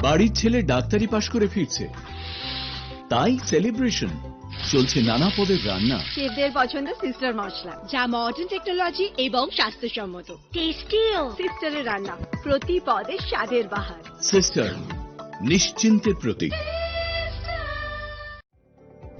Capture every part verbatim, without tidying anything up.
বাড়ির ছেলে ডাক্তারি পাশ করে ফিরছে, তাই সেলিব্রেশন। চলছে নানা পদের রান্না। শেফদের পছন্দ সিস্টার মশলা, যা মডার্ন টেকনোলজি এবং স্বাস্থ্যসম্মত। টেস্টিও। সিস্টারের রান্না, প্রতি পদে স্বাদের বাহার। সিস্টার, নিশ্চিন্তের প্রতীক।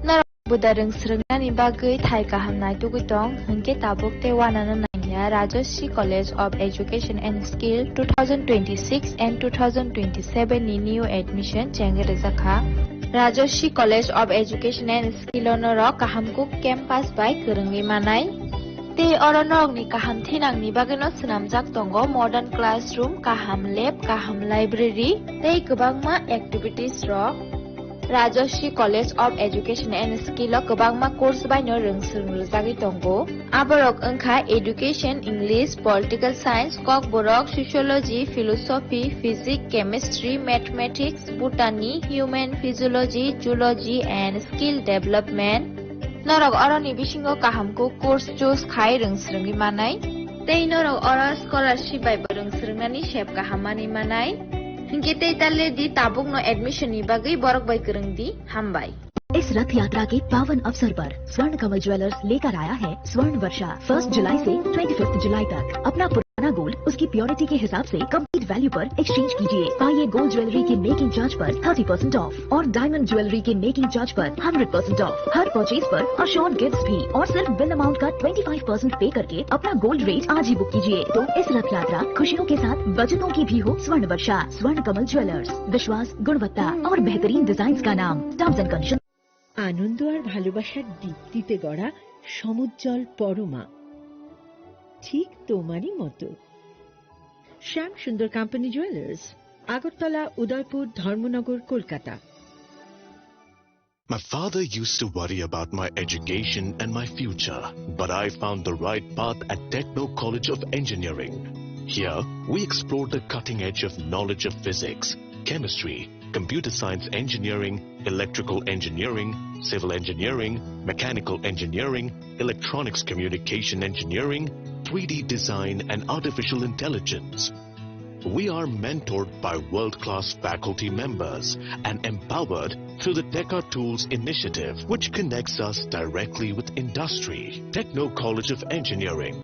Norok buda rwng swrwngnani bagwi thai kaham naitugwi tong, hwnkhe tabuk tei uanano nangya Rajashree College of Education and Skill two thousand twenty-six and two thousand twenty-seven ni new admission chengwi rwjakha. Rajashree College of Education and Skill o norok kaham kuk campus bai kwrwngwi manai. Tei oro norokni kaham thinangni bagwino swnamjak tongo modern classroom, kaham lab, kaham library tei kwbangma activities rok. Rajashree College of Education and Skill o kwbangma course baino rwng swrwng rwjagwi tongo. Aborok wngkha Education, English, Political Science, Kokborok, Sociology, Philosophy, Physics, Chemistry, Mathematics, Botany, Human Physiology, Zoology and Skill Development. Norok oroni bisingo kaham kuk course choose khai rwng swrwngwi manai. Tei norok oro scholarship bai bo rwng swrwngnani sep kaham manwi manai. Hinkhe tei ta le di, tabukno admission ni bagwi borok bai kwrwng di. Hambai. इस रथ यात्रा के पावन अवसर पर स्वर्ण कमल ज्वेलर्स लेकर आया है स्वर्ण वर्षा। फर्स्ट जुलाई से ट्वेंटी फिफ्थ जुलाई तक अपना पुराना गोल्ड उसकी प्योरिटी के हिसाब से कंप्लीट वैल्यू पर एक्सचेंज कीजिए। आइए गोल्ड ज्वेलरी के मेकिंग चार्ज पर थर्टी परसेंट ऑफ और डायमंड ज्वेलरी के मेकिंग चार्ज पर हंड्रेड परसेंट ऑफ। हर परचेज पर अश्योर्ड गिफ्ट्स भी और सिर्फ बिल अमाउंट का ट्वेंटी फ़ाइव परसेंट पे करके अपना गोल्ड रेट आज ही बुक कीजिए। तो इस रथ यात्रा खुशियों के साथ बचतों की भी हो स्वर्ण वर्षा। स्वर्ण कमल ज्वेलर्स, विश्वास, गुणवत्ता और बेहतरीन डिजाइन का नाम। Terms and condition. আনন্দ আর ভালোবাসার দীপ্তিতে গড়া সমুজ্জ্বল পরমা, ঠিক তোমারই মতো। শ্যাম সুন্দর কোম্পানি জুয়েলার্স, আগরতলা, উদয়পুর, ধর্মনগর, Kolkata. My father used to worry about my education and my future, but I found the right path at Techno College of Engineering. Here, we explore the cutting edge of knowledge of physics, chemistry, computer science engineering, electrical engineering, civil engineering, mechanical engineering, electronics communication engineering, three D design, and artificial intelligence. We are mentored by world-class faculty members and empowered through the Teka Tools initiative, which connects us directly with industry. Techno College of Engineering.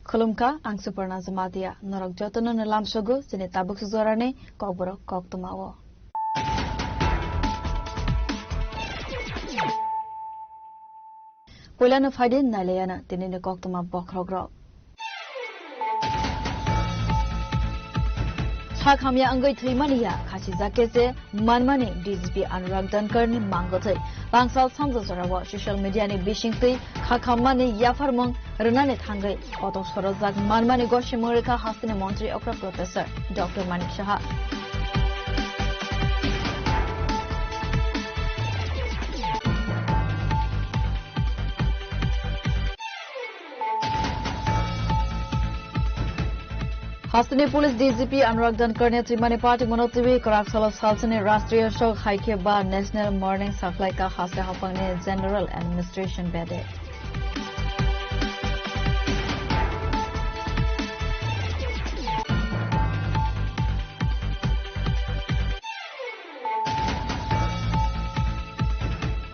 Khulumkha, ang Suparna Jamatia. Norok jotono no lamsogo chini tabuk sujorani kokborok koktwmao. Puilano phaidi nailayana tinini koktwma bokhorokrok. Sak hamya wngwi thwimani ya khasijak khe se manmani D G P Anurag Dhankar ni mangothwi. Bangsal samjak jorao social media ni bisingtwi khakhammani yapharmung rwnani thangwi kotor sorojak manmani gosimung rwkha hasteni montri okra Professor Doctor Manik Saha. Hasteni police D G P Anurag Dhankar ni twimani party mono twi kwrak salo salsani Rashtriya Chowk hai khe ba National Mourning sakhlaika haste haphangni General Administration bede.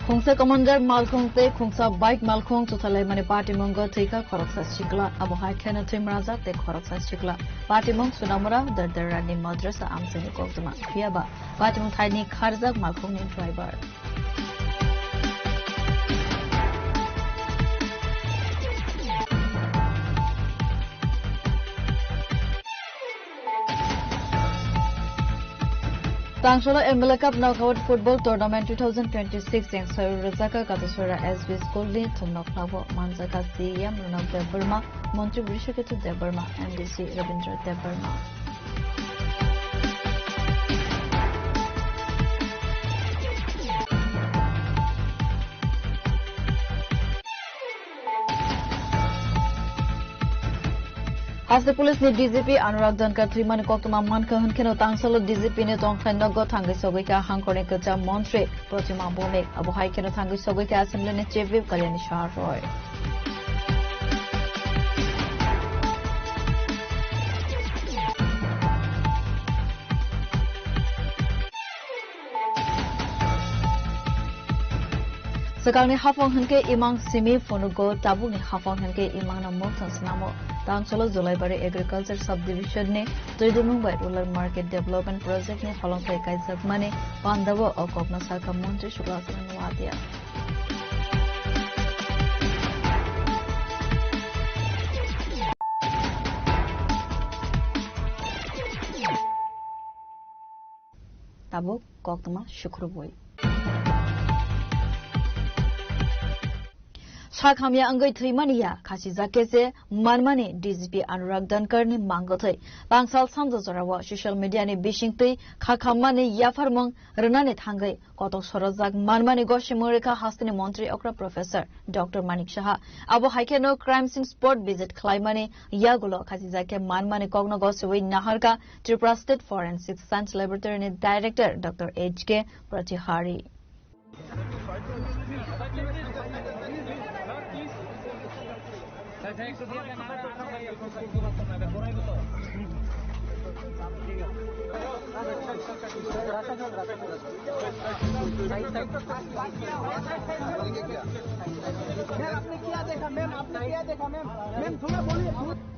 Khungsa commander malkhung tei khungsa bike malkhung chutharlaimani patimungo thwikha khoroksa sikla. Abo hai kheno thwimrajak tei khoroksa sikla. Patimung Sunamura Dardarani Madrasa amchaini koktwma. Phiyaba patimung thaini kharjak malkhungni driver. Tangsolo M L A Cup Knockout Football Tournament two thousand twenty-six cheng sawi rwjak kha Katasora S B School ni thumnok khlao manjak kha C E M Ronald Debbarma, Montri Brishaketu Debbarma, M D C Rabindra Debbarma. Haste police ni D G P Anurag Dhankar thwimani koktwma mankha hwnkheno tangsalo D G P ni tongthai nogo thangwi sogwi kha hangkorni kwcham montri Pratima Bhowmik. Abo hai kheno thangwi sogwi kha assembly ni chief whip Kalyani Saha Roy. Swkangni haphang hwnkhe imang simi phunugo, tabukni haphang hwnkhe imangno mungthang swnamo. Tangsolo Jolaibari Agriculture Subdivision ni Twidumung bai Rural Market Development Project ni holongthai kaijakmani pandao o kokno sakha Montri Subhas Chandra Noatia. Tabuk koktwma sukrubwi. Sak hamya wngwi thwimani ya khasijak khe se manmani D G P Anurag Dhankar ni mangwthwi. Tangsal samja jorao social media ni bisingtwi khakhammani yapharmung rwnani thangwi kotok sorojak manmani gosimung rwkha hasteni montri okra Professor Doctor Manik Saha. Abo hai kheno crime scene spot visit khlaimani yagulo khasijak khe manmani kokno gosiwi naharkha Tripura State Forensic Science Laboratory ni Director Doctor H K Pratihari.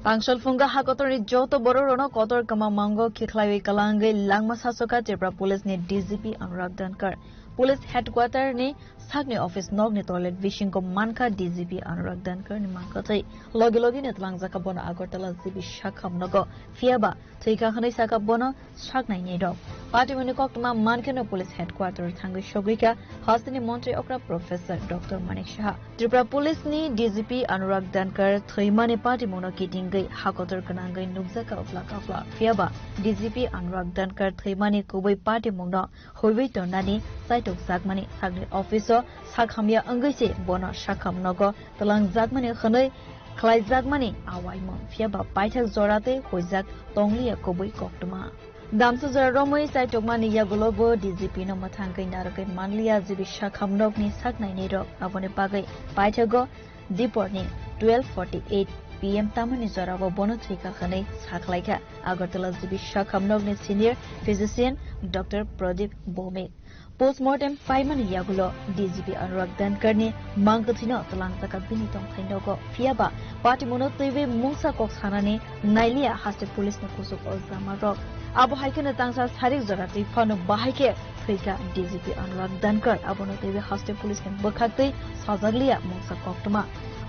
Tangsal phunga hakotorni joto borok rokno kotor kwma mango khe khlaiwi kwlangwi langma sasoka Tripura Police ni D G P Anurag Dhankar. Police headquarter ni sakni office nokni toilet bisingo mankha D G P Anurag Dhankar ni mangkwthwi. Logi logi ni twlangjak kha bono Agartala G B sakham nogo. Phiya ba thwikha hwnwi sakha bono saknai ni rok. Patimungni koktwma mankheno police headquarter thangwi sogwi kha hasteni montri okra Professor Doctor Manik Saha. Tripura Police ni D G P Anurag Dhankar thwimani patimungno kitingwi hakotor gwnangwi nukjak kha uphla kaphla. Phiya ba D G P Anurag Dhankar thwimani kubui patimungno huiwi tonnani chaitokjakmani sakni office o sak hamya wngwi se bono sakham nogo twlangjakmani hwnwi khlaijakmani awaimung, phiya ba paithak jora tei huijak tongliya kubui koktwma. Damsa jora romwi chaitokmani yagulo bo D G P no mwthangwi narwgwi manliya G B sakham nokni saknaini rok. Aboni bagwi paithago diporni twelve forty-eight P M tamani jorao bono thwikha hwnwi sakhlaikha Agartala G B sakham nokni senior physician Doctor Pradip Bhowmik. Postmortem paimani yagulo D G P Anurag Dhankar ni mangkwthwino twlangjakha bini tongthai nogo. Phiya ba patimungno twiwi mungsa kok sanani nailiya haste police ni kuchuk o jama rok. Abo hai kheno tangsa sarik jora twi phano bahai khe thwikha D G P Anurag Dhankar. Abono twiwi haste police ni bwkhak twi sajakliya mungsa koktwma.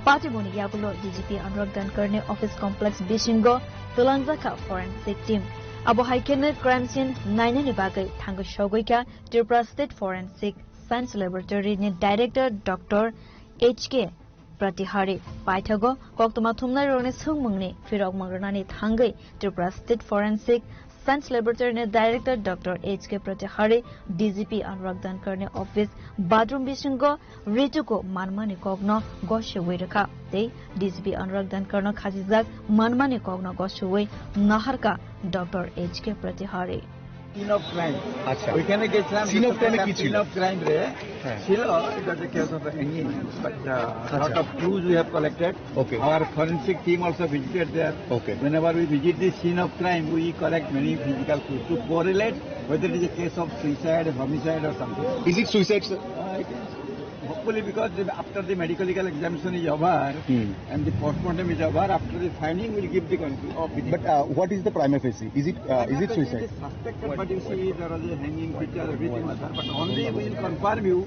Patimungni yagulo D G P Anurag Dhankar ni office complex bisingo twlangjakha forensic team. Abo hai kheno crime scene nainani bagwi thangwi sogwi kha Tripura State Forensic Science Laboratory ni Director Doctor H K Pratihari. Paithago koktwma thumnai rokni swngmungni phirokmung rwnani thangwi Tripura State Forensic Science Laboratory ni Director Doctor H K Pratihari D G P Anurag Dhankar ni office bathroom bisingo rituku manmani kokno gosiwi rwkha tei D G P Anurag Dhankar no khachijak manmani kokno gosiwi naharkha Doctor H K Pratihari. Scene of crime. আচ্ছা। ওইখানে গেছিলাম, scene of crime এ কি ছিল? Scene of crime রে হ্যাঁ। ছিল, it was a case of a hanging, but, uh, আচ্ছা। Lot of clues we have collected. Okay. Our forensic team also visited there. Okay. Whenever we visit the scene of crime, we collect many physical clues to correlate whether it is a case of suicide, homicide or something. Is it suicide, sir? Uh, it is. Hopefully, because the, after the medical examination is over, hmm, and the postmortem is over, after the finding, we'll give the conclusion. But, uh, what is the prima facie? Is it, uh, is it suicide? It is suspected, but you see, there was a hanging picture, everything was there. But only we will confirm you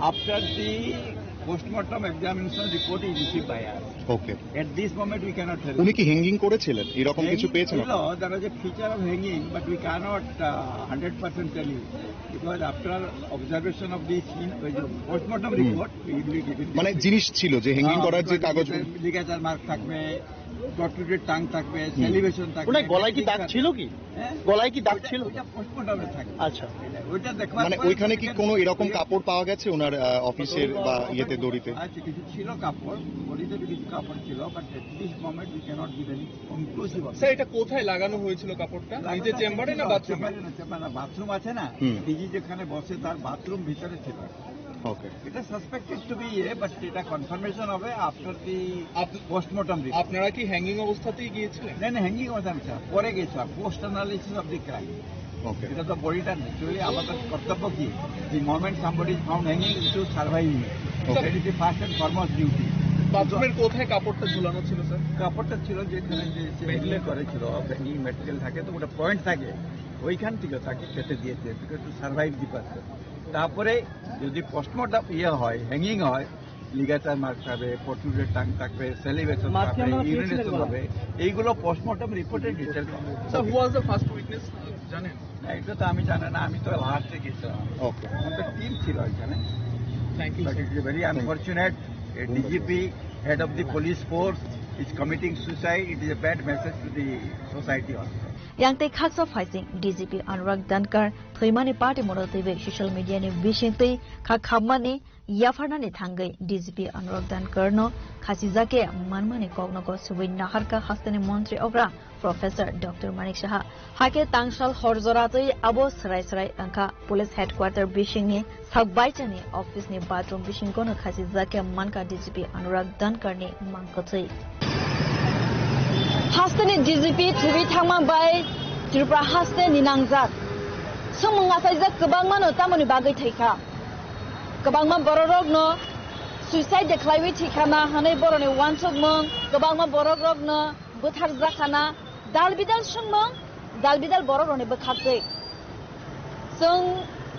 after the Postmortem examination report is received by us. Okay. At this moment we cannot tell. উনি কি হ্যাঙ্গিং করেছিলেন? এরকম কিছু পেয়েছেন ছিল, আপনারা? There was a feature of hanging, but we cannot, uh, hundred percent tell you. Because after observation of the scene, ওই যে postmortem হুম। Report, we will be giving মানে this. জিনিস ছিল যে হ্যাঙ্গিং হ্যাঁ, করার যে ওই যে কাগজ। Ligature mark থাকবে, protruded tongue থাকবে, হুম। Salivation থাকবে, ওনার গলায় কি দাগ ছিল কি? হ্যাঁ? গলায় কি দাগ ওইটা, ছিল? ওইটা পোস্টমর্টমে থাকে। আচ্ছা। এটা, ওইটা দেখবার মানে পরে ওইখানে কি ওইটা কোনো এরকম ওইটা কাপড় পাওয়া গেছে ওনার, আহ, অফিসের ওইটা বা ওইটা ইয়েতে দড়িতে? আচ্ছা, কিছু ছিল কাপড়, দড়িতে তো কিছু কাপড় ছিল, but at this moment we cannot give any conclusive answer। Sir, এটা কোথায় লাগানো হয়েছিল কাপড়টা? লাগানো নিজের চেম্বারে না হয়েছিল বাথরুমে? চেম্বারে না, চেম্বারে না, বাথরুম আছে না? হুম। ডিজি যেখানে বসে তার বাথরুম ভিতরে ছিল। ওকে। এটা suspected to be ইয়ে, but এটা কনফার্মেশন হবে after the up-, postmortem report। আপনারা কি হ্যাঙ্গিং অবস্থাতেই গিয়েছিলেন? না, না, হ্যাঙ্গিং অবস্থা আমি ছিলাম, পরে গেছিলাম, post analysis of the crime। ওকে। এটা তো বডিটা naturally আমাদের কর্তব্য কি, the moment somebody is found hanging, you should survive him। Okay. That is the first and foremost duty। বাথরুমের কোথায় কাপড়টা ঝুলানো ছিল, স্যার? কাপড়টা ছিল যেখানে যে সে হ্যাঙ্গিং করেছিল, হ্যাঙ্গিং ম্যাটেরিয়াল থাকে তো, ওটা পয়েন্ট থাকে, ওইখান থেকে তাকে খেতে দিয়েছে, because to survive the person। তারপরে যদি পোস্টমর্টম ইয়ে হয়, হ্যাঙ্গিং হয়, লিগাচার মার্ক থাকবে, প্রোট্রুডেড টাং থাকবে, সেলিভেশন থাকবে, মাঝখানে ইউরিনেশন গিয়েছিলেন বলে। হবে, এইগুলো পোস্টমর্টম রিপোর্টে ডিটেল পাবে। Sir, who was the first witness? জানেন? না, এটা তো আমি জানি না, আমি তো লাস্টে গেছিলাম। ওকে। আমাদের টিম ছিল এখানে। Thank you, but sir। It's very unfortunate, a D G P, head of the police force, is committing suicide. It is a bad message to the society also. Yang tei khaksa phaising D G P Anurag Dhankar thwimani party mono twiwi social media ni bising twi kha khammani yapharnani thangwi D G P Anurag Dhankar no khasijak khe manmani kokno gosubwi naharkha hasteni montri okra Professor Doctor Manik Saha. Hakhe tangsal hor jora twi abo swrai swrai wngkha police headquarter bisingni sakbaijani office ni bathroom bisingo no khasijak khe mankha D G P Anurag Dhankar ni mangkwthwi. Hasteni D G P thwiwi thangma bai Tripura haste ni nangjak. Swngmung achaijak kwbangma no tamoni bagwi thwikha. Kwbangma bororokno suicide de khlaiwi thwikha na hwnwi boroni uansukmung, kwbangma bororokno bwtharjakha na, dal bidal swngmung, dal bidal borokrokni bwkhaktwi. Chwng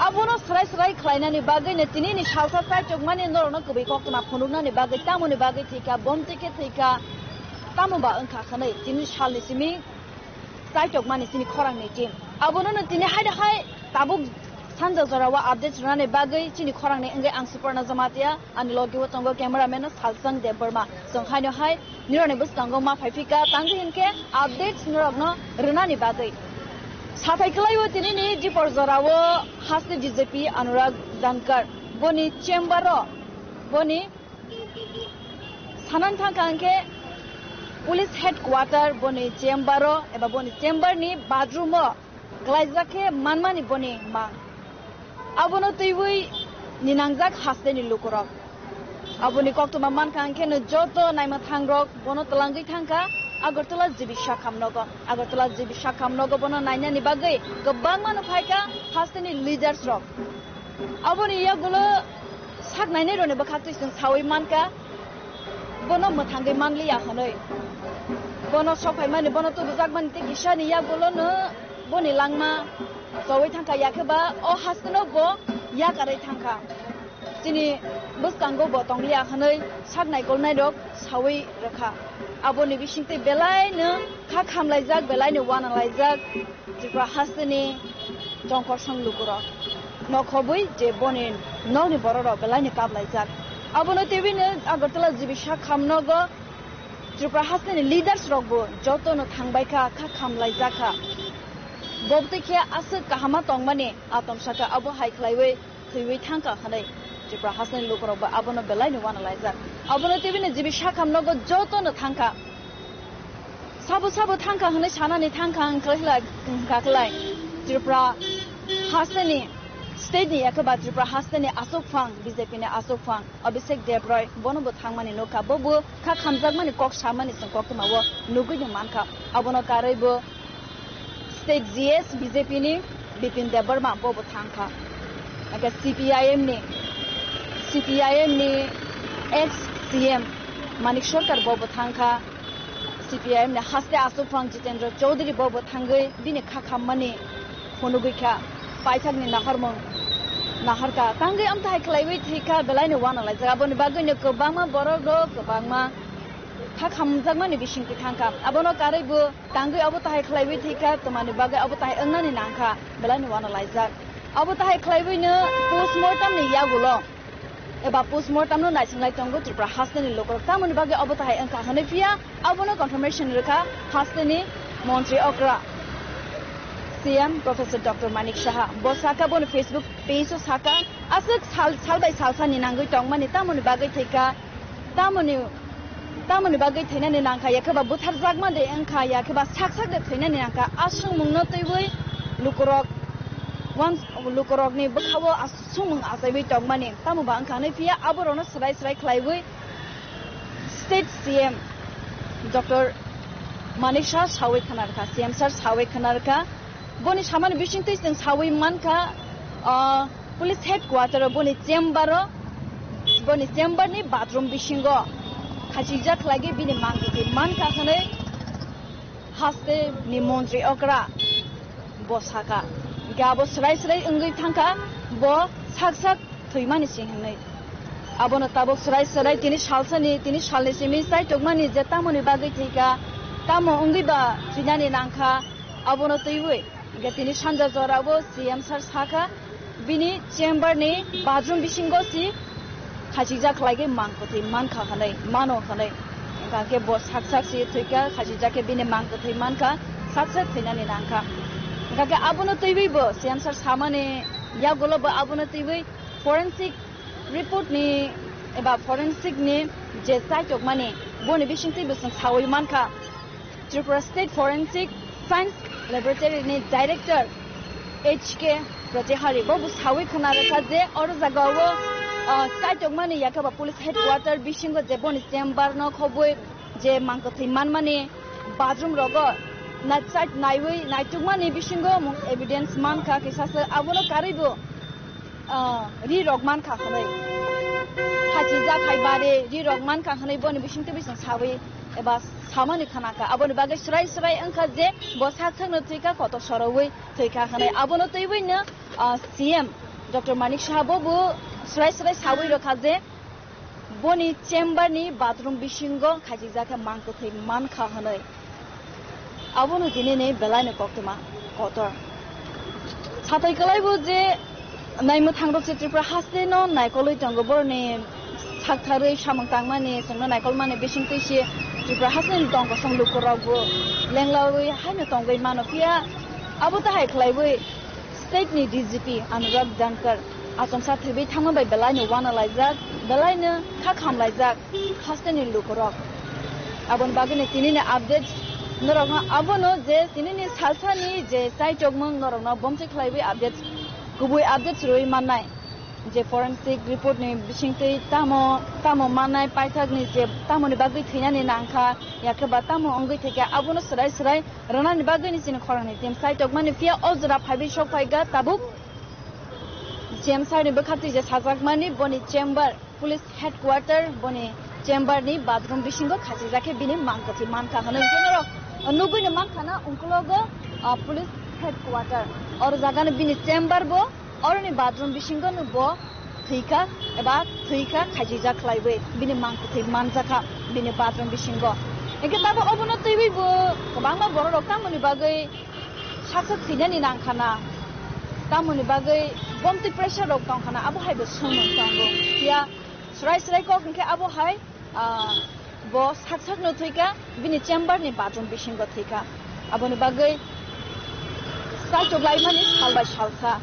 abono swrai swrai khlainani bagwino tinini salsa chaichokmani norokno kwbwi koktwma phunuknani bagwi, tamoni bagwi thwikha, bomtwi khe thwikha, tamo ba wngkha hwnwi tini salni simi chaichokmani chini khorangni team. Abono no tini haino hai tabuk sanja jorao update rwnani bagwi chini khorangni wngwi ang Suparna Jamatia, ani logi o tongo cameraman no Salsang Debbarma. Chwng haino hai nironi bwskango ma phaiphika, tangwi hinkhe updates norokno rwnani bagwi. Sathai kwlaio tinini dipor jorao haste D G P Anurag Dhankar boni chamber o boni Sanani thangkha hwnkhe police headquarter boni chamber o eba boni chamber ni bathroom o klaijak khe manmani boni mang. Abono twiwi ninangjak hasteni lukurok. Aboni koktwma mankha hwnkhe no joto naima thangrok bono twlangwi thangkha Agartala G B Shakham nogo. Agartala G B Shakham nogo bono nainani bagwi kwbangma no phaikha hasteni leaders rok. Aboni yagulo sak nainai rokni bwkhaktwi chwng sawi mankha, bono mwthangwi manliya hwnwi. Bono sok phaimani, bono tubujakmani tei kisani yagulono boni langma chowi thangkha, yakhe ba o hasteno bo yakarwi thangkha. Chini bwskango bo tongliya hwnwi sak naikolnairok sawi rwkha. Aboni bisingtwi belaino kha khamlaijak, belaino uanalaijak. Tripura hasteni tongkorsong lukurok nokhobwi je boni nokni bororok belaino kaplaijak. Abono tebino Agartala G B Shakham nogo Tripura hasteni leaders rokbo jotono thangbaikha, kha khamlaijakha. Bobtwi khe aswk kahama tongmani atom sakha, abo hai khlaiwi thwiwi thangkha hwnwi Tripura hasteni lukurokbo abono belaino uanalaijak. Abono tebini G B Shakham nogo jotono thangkha. Sabo sabo thangkha hwnwi sanani thangkha wngkha khlai, wngkha khlai. Tripura hasteni state ni yakhe ba Tripura hasteni aswk phang, B J P ni aswk phang Abhishek Debroy bono bo thangmani nukha, bo bo kha khamjakmani kok samani chwng koktwmao nugwino mankha. Abono karwi bo state G S B J P ni Bipin Debbarma bo bo thangkha. Ake C P I M ni, C P I M ni ex C M Manik Sarkar bo bo thangkha. C P I M ni haste aswk phang Jitendra Chaudhary bo bo thangwi bini kha khammani phunugwi kha. Paithakni naharmung naharkha, tangwi amtahai khlaiwi thwikha, belaino uanalaijak. Aboni bagwino kwbangma borok rok kwbangma kha khamjakmani bisingtwi thangkha. Abono karwi bo tangwi abo tahai khlaiwi thwikha, twmani bagwi abo tahai wngnani nangkha, belaino uanalaijak. Abo tahai khlaiwino postmortem ni yagulo eba postmortem no naisinglai tongo Tripura hasteni lukurok. Tamoni bagwi abo tahai wngkha hwnwi phiya, abono confirmation rwkha hasteni montri okra C M Professor Doctor Manik Saha. Bo sakha, boni Facebook page o sakha, aswk sal, sal bai salsani nangwi tongmani, tamoni bagwi thwikha, tamoni, tamoni bagwi thwinani nangkha, yakhe ba butharjakma de wngkha, yakhe ba sak sak de thwinani nangkha, a swngmungno twiwi lukurok, wans-, lukurokni bwkhao a swngmung achaiwi tongmani, tamo ba wngkha hwnwi phiya aborokno swrai swrai khlaiwi State C M Doctor Manik Saha sawi khna rwkha, C M sir sawi khna rwkha. Boni samani bisingtwi chwng sawi mankha, ah, police headquarter o, boni chamber o, boni chamber ni bathroom bisingo khachijak khlaigwi bini mangtwi mankha hwnwi haste ni montri okra bo sakha. Hingke abo swrai swrai wngwi thangkha, bo sak sak thwimani se hwnwi. Abono tabuk swrai swrai tini salsani, tini salni simi chaitokmani je tamoni bagwi thwikha, tamo wngwi ba thwinani nangkha, abono twiwi. Hingke tini sanja jorao C M sir sakha, bini chamber ni bathroom bisingo si khachijak khlaigwi mangkwthwi mankha hwnwi, mano hwnwi. Hingkha khe bo sak sak si thwikha, khachijak khe bini mangkwthwi mankha, sak sak thwinani nangkha. Hingkha khe abono twiwi bo C M sir samani yagulo bo abono twiwi forensic report ni eba forensic ni je chaitokmani boni bisingtwi bo chwng sawi mankha. Tripura State Forensic Science Laboratory ni Director H K Pratihari bo bo sawi khna rwkha je oro jaga o, ah, chaitokmani yakhe ba police headquarter bisingo je boni chamber no khobwi je mangkwthwi manmani bathroom rogo na chait naiwi naitukmani bisingo mung evidence mankha kisa se abono karwi bo ah, ri rok mankha hwnwi. Khachijak hai bare ri rok mankha hwnwi boni bisingtwi bising sawi eba samani khnakha. Aboni bagwi swrai swrai wngkha je bo sak sakno thwikha, kotok sorowi thwikha hwnwi. Abono twiwino, ah, C M Doctor Manik Saha bo bo swrai swrai sawi rwkha je boni chamber ni bathroom bisingo khachijak khe mangkwthwi mankha hwnwi. Abono tini ni belai ni koktwma kotor. Satai kwlai bo je naimwthang rok se Tripura haste no naikolwi tongo, boroni saktharwi samung tangmani chwngno naikolmani bisingtwi se Tripura haste ni tong kosong luku rok bo lenglawi haino tongwi mano, phiya abo tahai khlaiwi state ni D G P Anurag Dhankar achomsa thwiwi thangma bai belai no uanalaijak, belai no kha khamlaijak. Hasteni lukurok. Aboni bagwino tinini update norokno abono je tinini salsani je chaitokmung norokno bomthwi khlaiwi update, kubui update rwui mannai. Je forensic report ni bisingtwi tamo, tamo mannai, paithakni je tamoni bagwi thwinani nangkha, yakhe ba tamo wngwi thwikha, abono swrai swrai rwnani bagwini chini khorangni team chaitokmani, phiya o jora phaiwi sok phaikha tabuk C M sir ni bwkhaktwi je sajakmani boni chamber. Police headquarter boni chamber ni bathroom bisingo khachijak khe bini mangkwthwi mankha hwnwi. Hwnkhe norok nugwino mankha na ungkologo, ah, police headquarter. Oro jaga no bini chamber bo, oroni bathroom bisingo no bo thwikha eba thwikha khachijak khlaiwi bini mangkwthwi manjakha bini bathroom bisingo. Hwnkhe tabuk obono twiwi bo kwbangma borok rok tamoni bagwi saksa thwinani nangkha na, tamoni bagwi bomtwi pressure rok tongkha na, abo hai bo sumung tongo. Phiya Srai srai kok hwnkhe abo hai, ah, bo sak sakno thwikha, bini chamber ni bathroom bisingo thwikha. Aboni bagwi chaitok laimani sal bai salsa.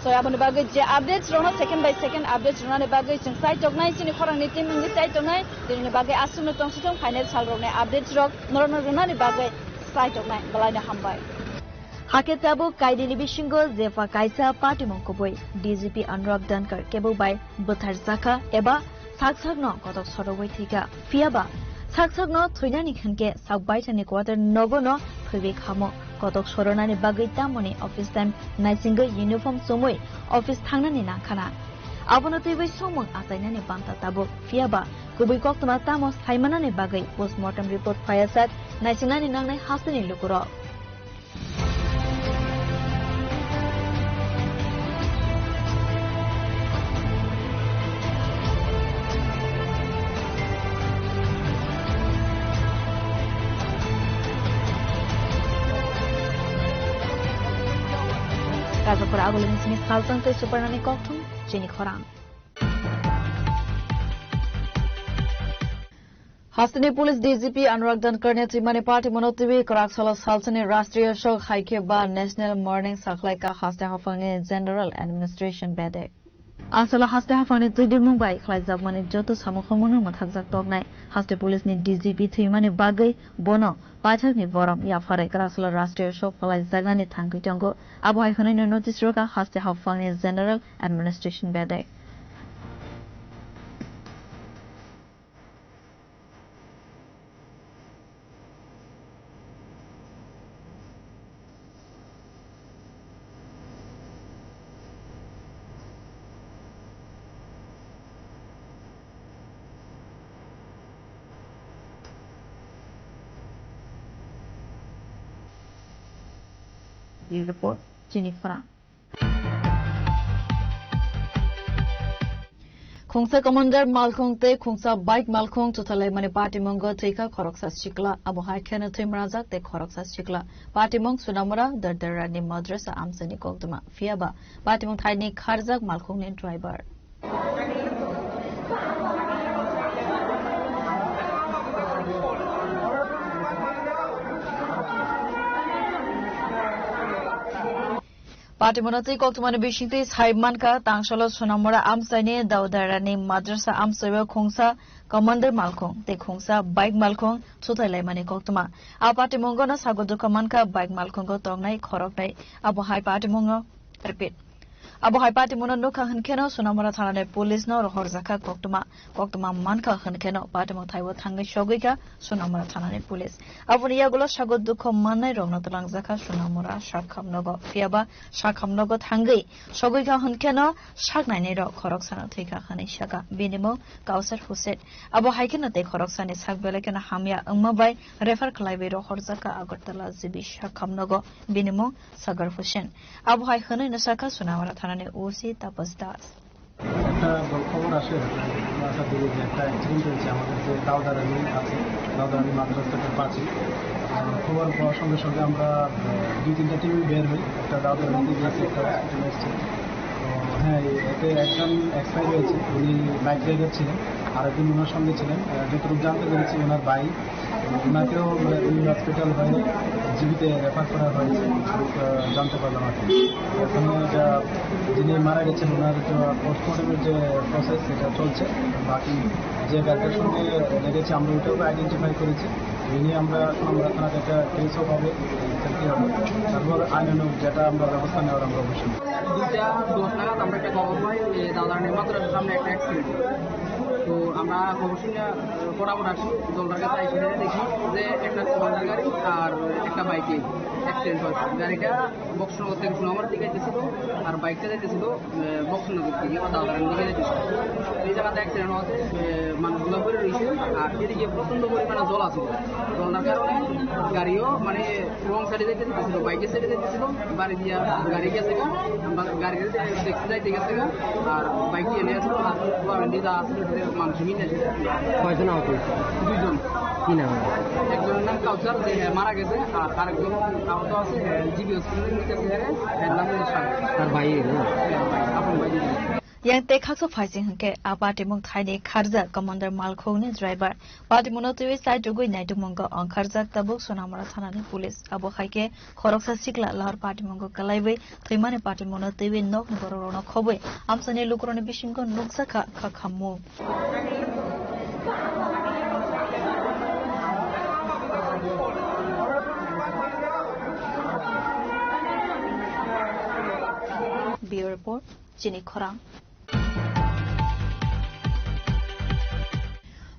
So, aboni bagwi je updates rokno second by second updates rwnani bagwi chwng chaitok nai, chini khorangni team wngwi chaitok nai, tinini bagwi aswkno tongsi thung final sal rokni updates rok norokno rwnani bagwi chaitok nai. Belaino hambai. Hakhe tabuk kainwini bisingo jepha kaisa patimung kubui D G P Anurag Dhankar kebo bai bwtharjakha eba sak sakno kotok sorogwi thwikha. Phiyaba sak sakno thwinani khankhe sak baithani quarter nogono phaiwi khamo. Kotok soronani bagwi tamoni office time naisingwi uniform chumui office thangnani nangkhana. Abono twiwi songmung achainani banta tabuk. Phiyaba kubui koktwma tamo saimanani bagwi postmortem report phaiyasak naisingnani nangnai hasteni lukurok. Nokora agulini simi salsang tei suparnani kokthum chini khorang. Hasteni Police D G P Anurag Dhankar ni twimani party mono twi kwrak salo salsani Rashtriya Shok hai khe ba National Mourning sakhlai ka haste haphangni General Administration bedek. Asalo haste haphangni twidimung bai khlaijakmani joto samung khorokmano mwthakjak toknai. Haste police ni D G P thwimani bagwi bono paithakni borom yapharwi kwrak salo Rashtriya Shok phalaijaknani thangwi tongo. Abo hai hwnwi no notice rwkha haste haphangni General Administration bedek. Report, Jennifer. Khungsa commander malkhung tei khungsa bike malkhung chutharlaimani patimungo thwikha khoroksa sikla. Abo hai kheno thwi mwnajak tei khoroksa sikla. Patimung Sunamura Dardarani Madrasa amchaini koktwma. Phiyaba patimung thaini kharjak malkhungni driver. Patimungno twi koktwmani bisingtwi sai mankha, tangsalo Sonamura amchaini Daudarani Madrasa amchaio khungsa commander malkhung tei khungsa bike malkhung chutharlaimani koktwma. A patimungono sago dukha mankha bike malkhungo tongnai khoroknwi. Abo hai patimungno, repeat. Abo hai patimungno nukha hwnkheno Sonamura thanani police no rohorjakha koktwma. Koktwma mankha hwnkheno patimung thaibo thangwi sogwikha Sonamura thanani police. Aboni yagulo sago dukho mannai rokno twlangjakha Sonamura sakhamnogo. Phiyaba sakhamnogo thangwi sogwikha hwnkheno saknainai rok khoroksano thwikha hwnwi sakha. Bini mung Kausar Hussein. Abo hai kheno tei khoroksani sak belai kheno hamya wngma bai refer khlaiwi rohorjakha Agartala G B sakhamnogo. Bini mung Sagar Hussein. Abo hai hwnwi no sakha Sonamura thanani O C Tapas Das. একটা গ-, খবর আসে, আসার দিকে যে একটা অ্যাক্সিডেন্ট হয়েছে আমাদের যে দাউদারানি আছে, দাউদারানি মাদ্রাসার পাশে। আহ, খবর পাওয়ার সঙ্গে সঙ্গে আমরা, আহ, দুই তিনটা টিমে বের হই, একটা দাউদারানিতে গেছি, একটা হসপিটালে এসেছি। তো হ্যাঁ, এ-, এতে একজন এক্সপায়ার হয়েছে, উনি বাইক রাইডার ছিলেন, আর একজন ওনার সঙ্গে ছিলেন। আহ, যতটুকু জানতে পেরেছি, ওনার ভাই ওনাকেও মানে ওই হসপিটাল হয়ে জিবিতে রেফার করা হয়েছে, আহ, জানতে পারলাম আর কি। ওখানে যা, যিনি মারা গেছেন ওনার যে পোস্টমর্টমের যে প্রসেস সেটা চলছে। বাকি যে গাড়িটার সঙ্গে লেগেছে আমরা ওটাও আইডেন্টিফাই করেছি। এই নিয়ে আমরা এখন আমরা থানাতে একটা কেসও হবে, তারপর আইনানুগ যেটা আমরা ব্যবস্থা নেওয়ার আমরা অবশ্যই নেব। দুইটা দশ নাগাদ আমরা একটা খবর পাই, এ, দাদার মাদ্রাসার সামনে একটা অ্যাক্সিডেন্ট। তো আমরা খবর শুনে, এ, ফটাফট আসি, জলদার কাছে এসে দেখি যে একটা কমান্ডার গাড়ি আর একটা বাইকে অ্যাক্সিডেন্ট হয়েছে। গাড়িটা বক্সনগর থেকে সুনামার দিকে যাইতেছিল, আর বাইকটা যাইতেছিল, এ, বক্সনগর দিকে বা দাদার দিকে যাইতেছিল। এই জায়গাতে অ্যাক্সিডেন্ট হওয়াতে, এ, মানুষগুলো পড়ে রয়েছে, আর এদিকে প্রচণ্ড পরিমাণে জল আছে। জলটার কারণে গাড়িও মানে রং সাইডে যাইতেছিল, বাইকের সাইডে যাইতেছিল, বাড়ি দিয়া গাড়ি গেছে গা, আমরা গাড়ি দেখতে যাইতে গেছে গা, আর বাইক এনে আসলো, আর পুরো আমি নিজে আসলে মানুষ মিলে এসেছে। কয়জন আহত হয়েছে? দুইজন। কি নাম? একজনের নাম কাউসার, যে মারা গেছে, আর আরেকজন আহত আছে, হ্যাঁ, জিবি হসপিটালে নিয়ে গেছে, হ্যাঁ, হ্যাঁ, নাম হলো শাহ। তার ভাই, না? হ্যাঁ, ভাই, আপন ভাই। Yang tei khaksa phaising hwnkhe a patimung thaini kharjak commander malkhungni driver. Patimungno twiwi chai tugwi naitukmungo ongkharjak tabuk Sonamura thanani police. Abo hai khe khoroksa sikla lahar patimungo kwlaiwi thwimani patimungno twiwi nokni borokrokno khobwi amchaini lukurokni bisingo nukjakha kha khammung. Bureau Report. Chini khorang.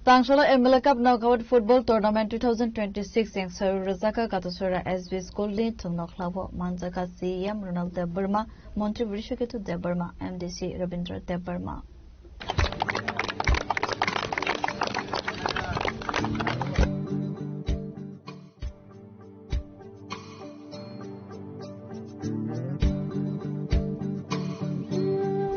Tangsalo M L A Cup Knockout Football Tournament two thousand twenty-six jeng sawi rwjakha Katusura S B School ni thwngnokhla o manjakha C E M Ronald Debbarma, Montri Brishaketu Debbarma, M D C Rabindra Debbarma.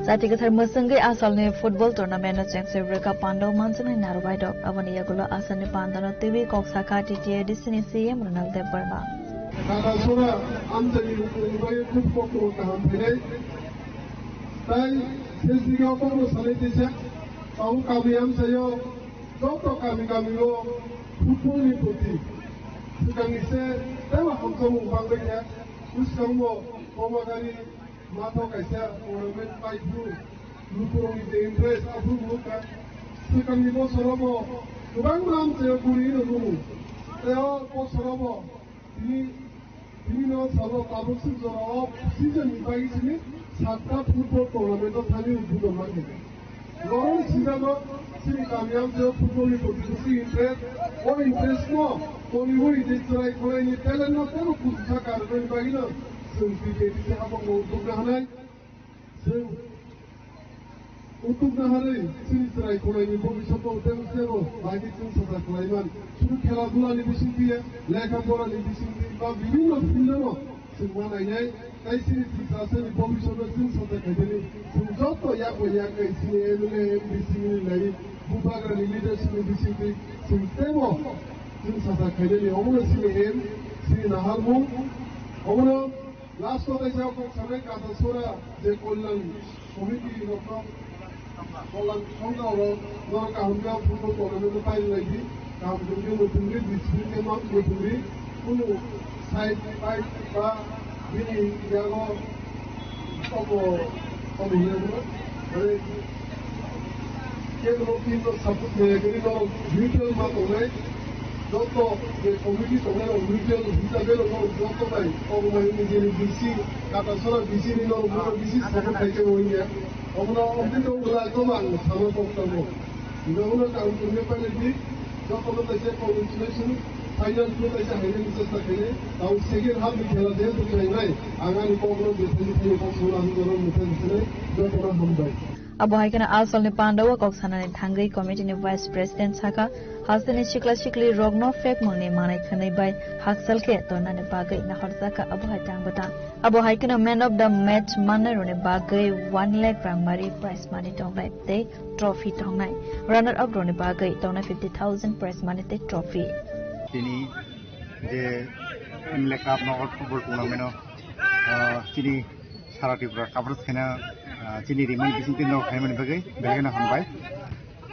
Chati kwthar mwswngwi asalni football tournament no chengse rwkha pandao manjaknai naru baidok. Aboni yagulo asalni pandano twiwi kok sakha T T A D C ni C E M Ronald Debbarma. Kata sora amchaini rukuni bagwi kub koktwma kaham phainai. Tai sesdiga kokno sanai teisa, tamo kami amchaio joto kami kamio football ni proti swkangni se teibo hamjakmung bangbai kha. Bwskango Bomagari matho kaisa tournament paiphuru lukurokni je interest aphuru wngkha. Swkangni bosorobo kwbangma amchaio guri rwmung. Tei o bosorobo tini, tini no sabo tabuk swk jorao season ni bagwi simi satta football tournament o thani uddhudon mankha. Norok sijago chini kami amchaio football ni proti bisi interest, o interest no toniwi je chwrai khwlaini talent no teibo kuchusa karwi bagwino chwng T T A D C haphangno udduk nahanai. Chwng udduk naharwi chini chwrai khwlaini bobiswt no teibo teibo bagwi chwng sacha khwlaiman. Sudu khela dula ni bisingtwi, lekha pora ni bisingtwi ba bibhinno field no chwng ma nainai. Tei chini Tiprasani bobiswtno chwng sacha khaidani, chwng joto yak bai yak kai chini M L A, M D C ni lai, bubagrani leadership ni bisingtwi chwng teibo chwng sacha khaidani. Omono chini aim, chini naharmung. Omono last o kaisa kok sanai kata sora je Kolyan Committee rokno Kolyan Songkha rok norok kaham khe football tournament o pailai di, kaham khe muitu ri, discipline khe ma muitu ri, kunu side fight ba bini yago obo obo hiya bo, mane, kebo team no support khe khe no neutral ma tongnai, joto je committee tongnai rok neutral hisabe rok no joto bai obo bai nijeni D C, kata sora D C ni norok no D C support khai khe o hiya. Omono ompito wngla toma ang sama kok tongo. Hingke uno kaham tongwi pailai di, jotono kaisa congratulation, final two kaisa hainani chesta khainai, tamo second half ni khela jehetu khlainai, ang ani kokno bethani thani kok sona hwnjano mwthang sinai, jotono hambai. Abo hai kheno asalni pandao kok sanani thangwi committee ni vice president sakha, hasteni sikla sikli rokno phekmungni manai khwnwi bai hakchal khe tornani bagwi nahorjakha abo hai tang bwtang. Abo hai kheno man of the match mannairokni bagwi one lakh rangmari prize money tongnai tei trophy tongnai. Runner up rokni bagwi tongnai fifty thousand prize money tei trophy. Tini je M L A Cup knockout football tournament o, ah, chini sara Tripura coverage khaina, ah, chini rimani bisingtwi no khaimani bagwi belai kheno hambai.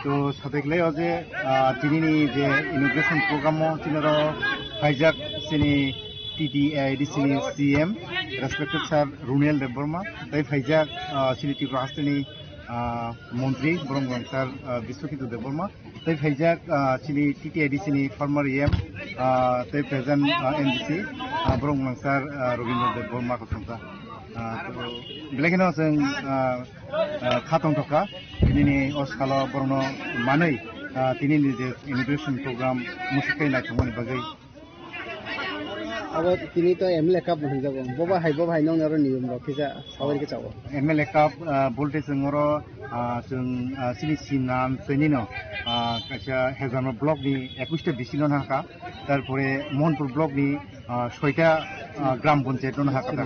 To, sateklai o je, ah, tinini je inauguration program o tinaro phaijak chini T T A D C ni C M, respected sir Runel Debbarma, tei phaijak, ah, chini Tripura hasteni, ah, montri, borong borong sir, ah, Biswaketu Debbarma, tei phaijak, ah, chini T T A D C ni former E M, ah, tei present, ah, M D C, ah, borong borong sir, ah, Robindra Debbarma kothomsa. Ah, to, belai kheno chwng, ah, ah, kha tongthokha, tinini o salo borokno manwi, ah, tinini je inauguration program muchuk tei naithokmani bagwi. Abo tini to M L A Cup hinjago. Bobo hai, bobo hai nongni oro niyom rok kisa sawi khe chao. M L A Cup, ah, bolte chwng oro, ah, chwng, ah, chini Sinam teinino, ah, kaisa Hezarma block ni ekush ta B C no nahaka. Tarpore Mohanpur block ni, ah, soita, ah, gram panchayat no nahaka ta.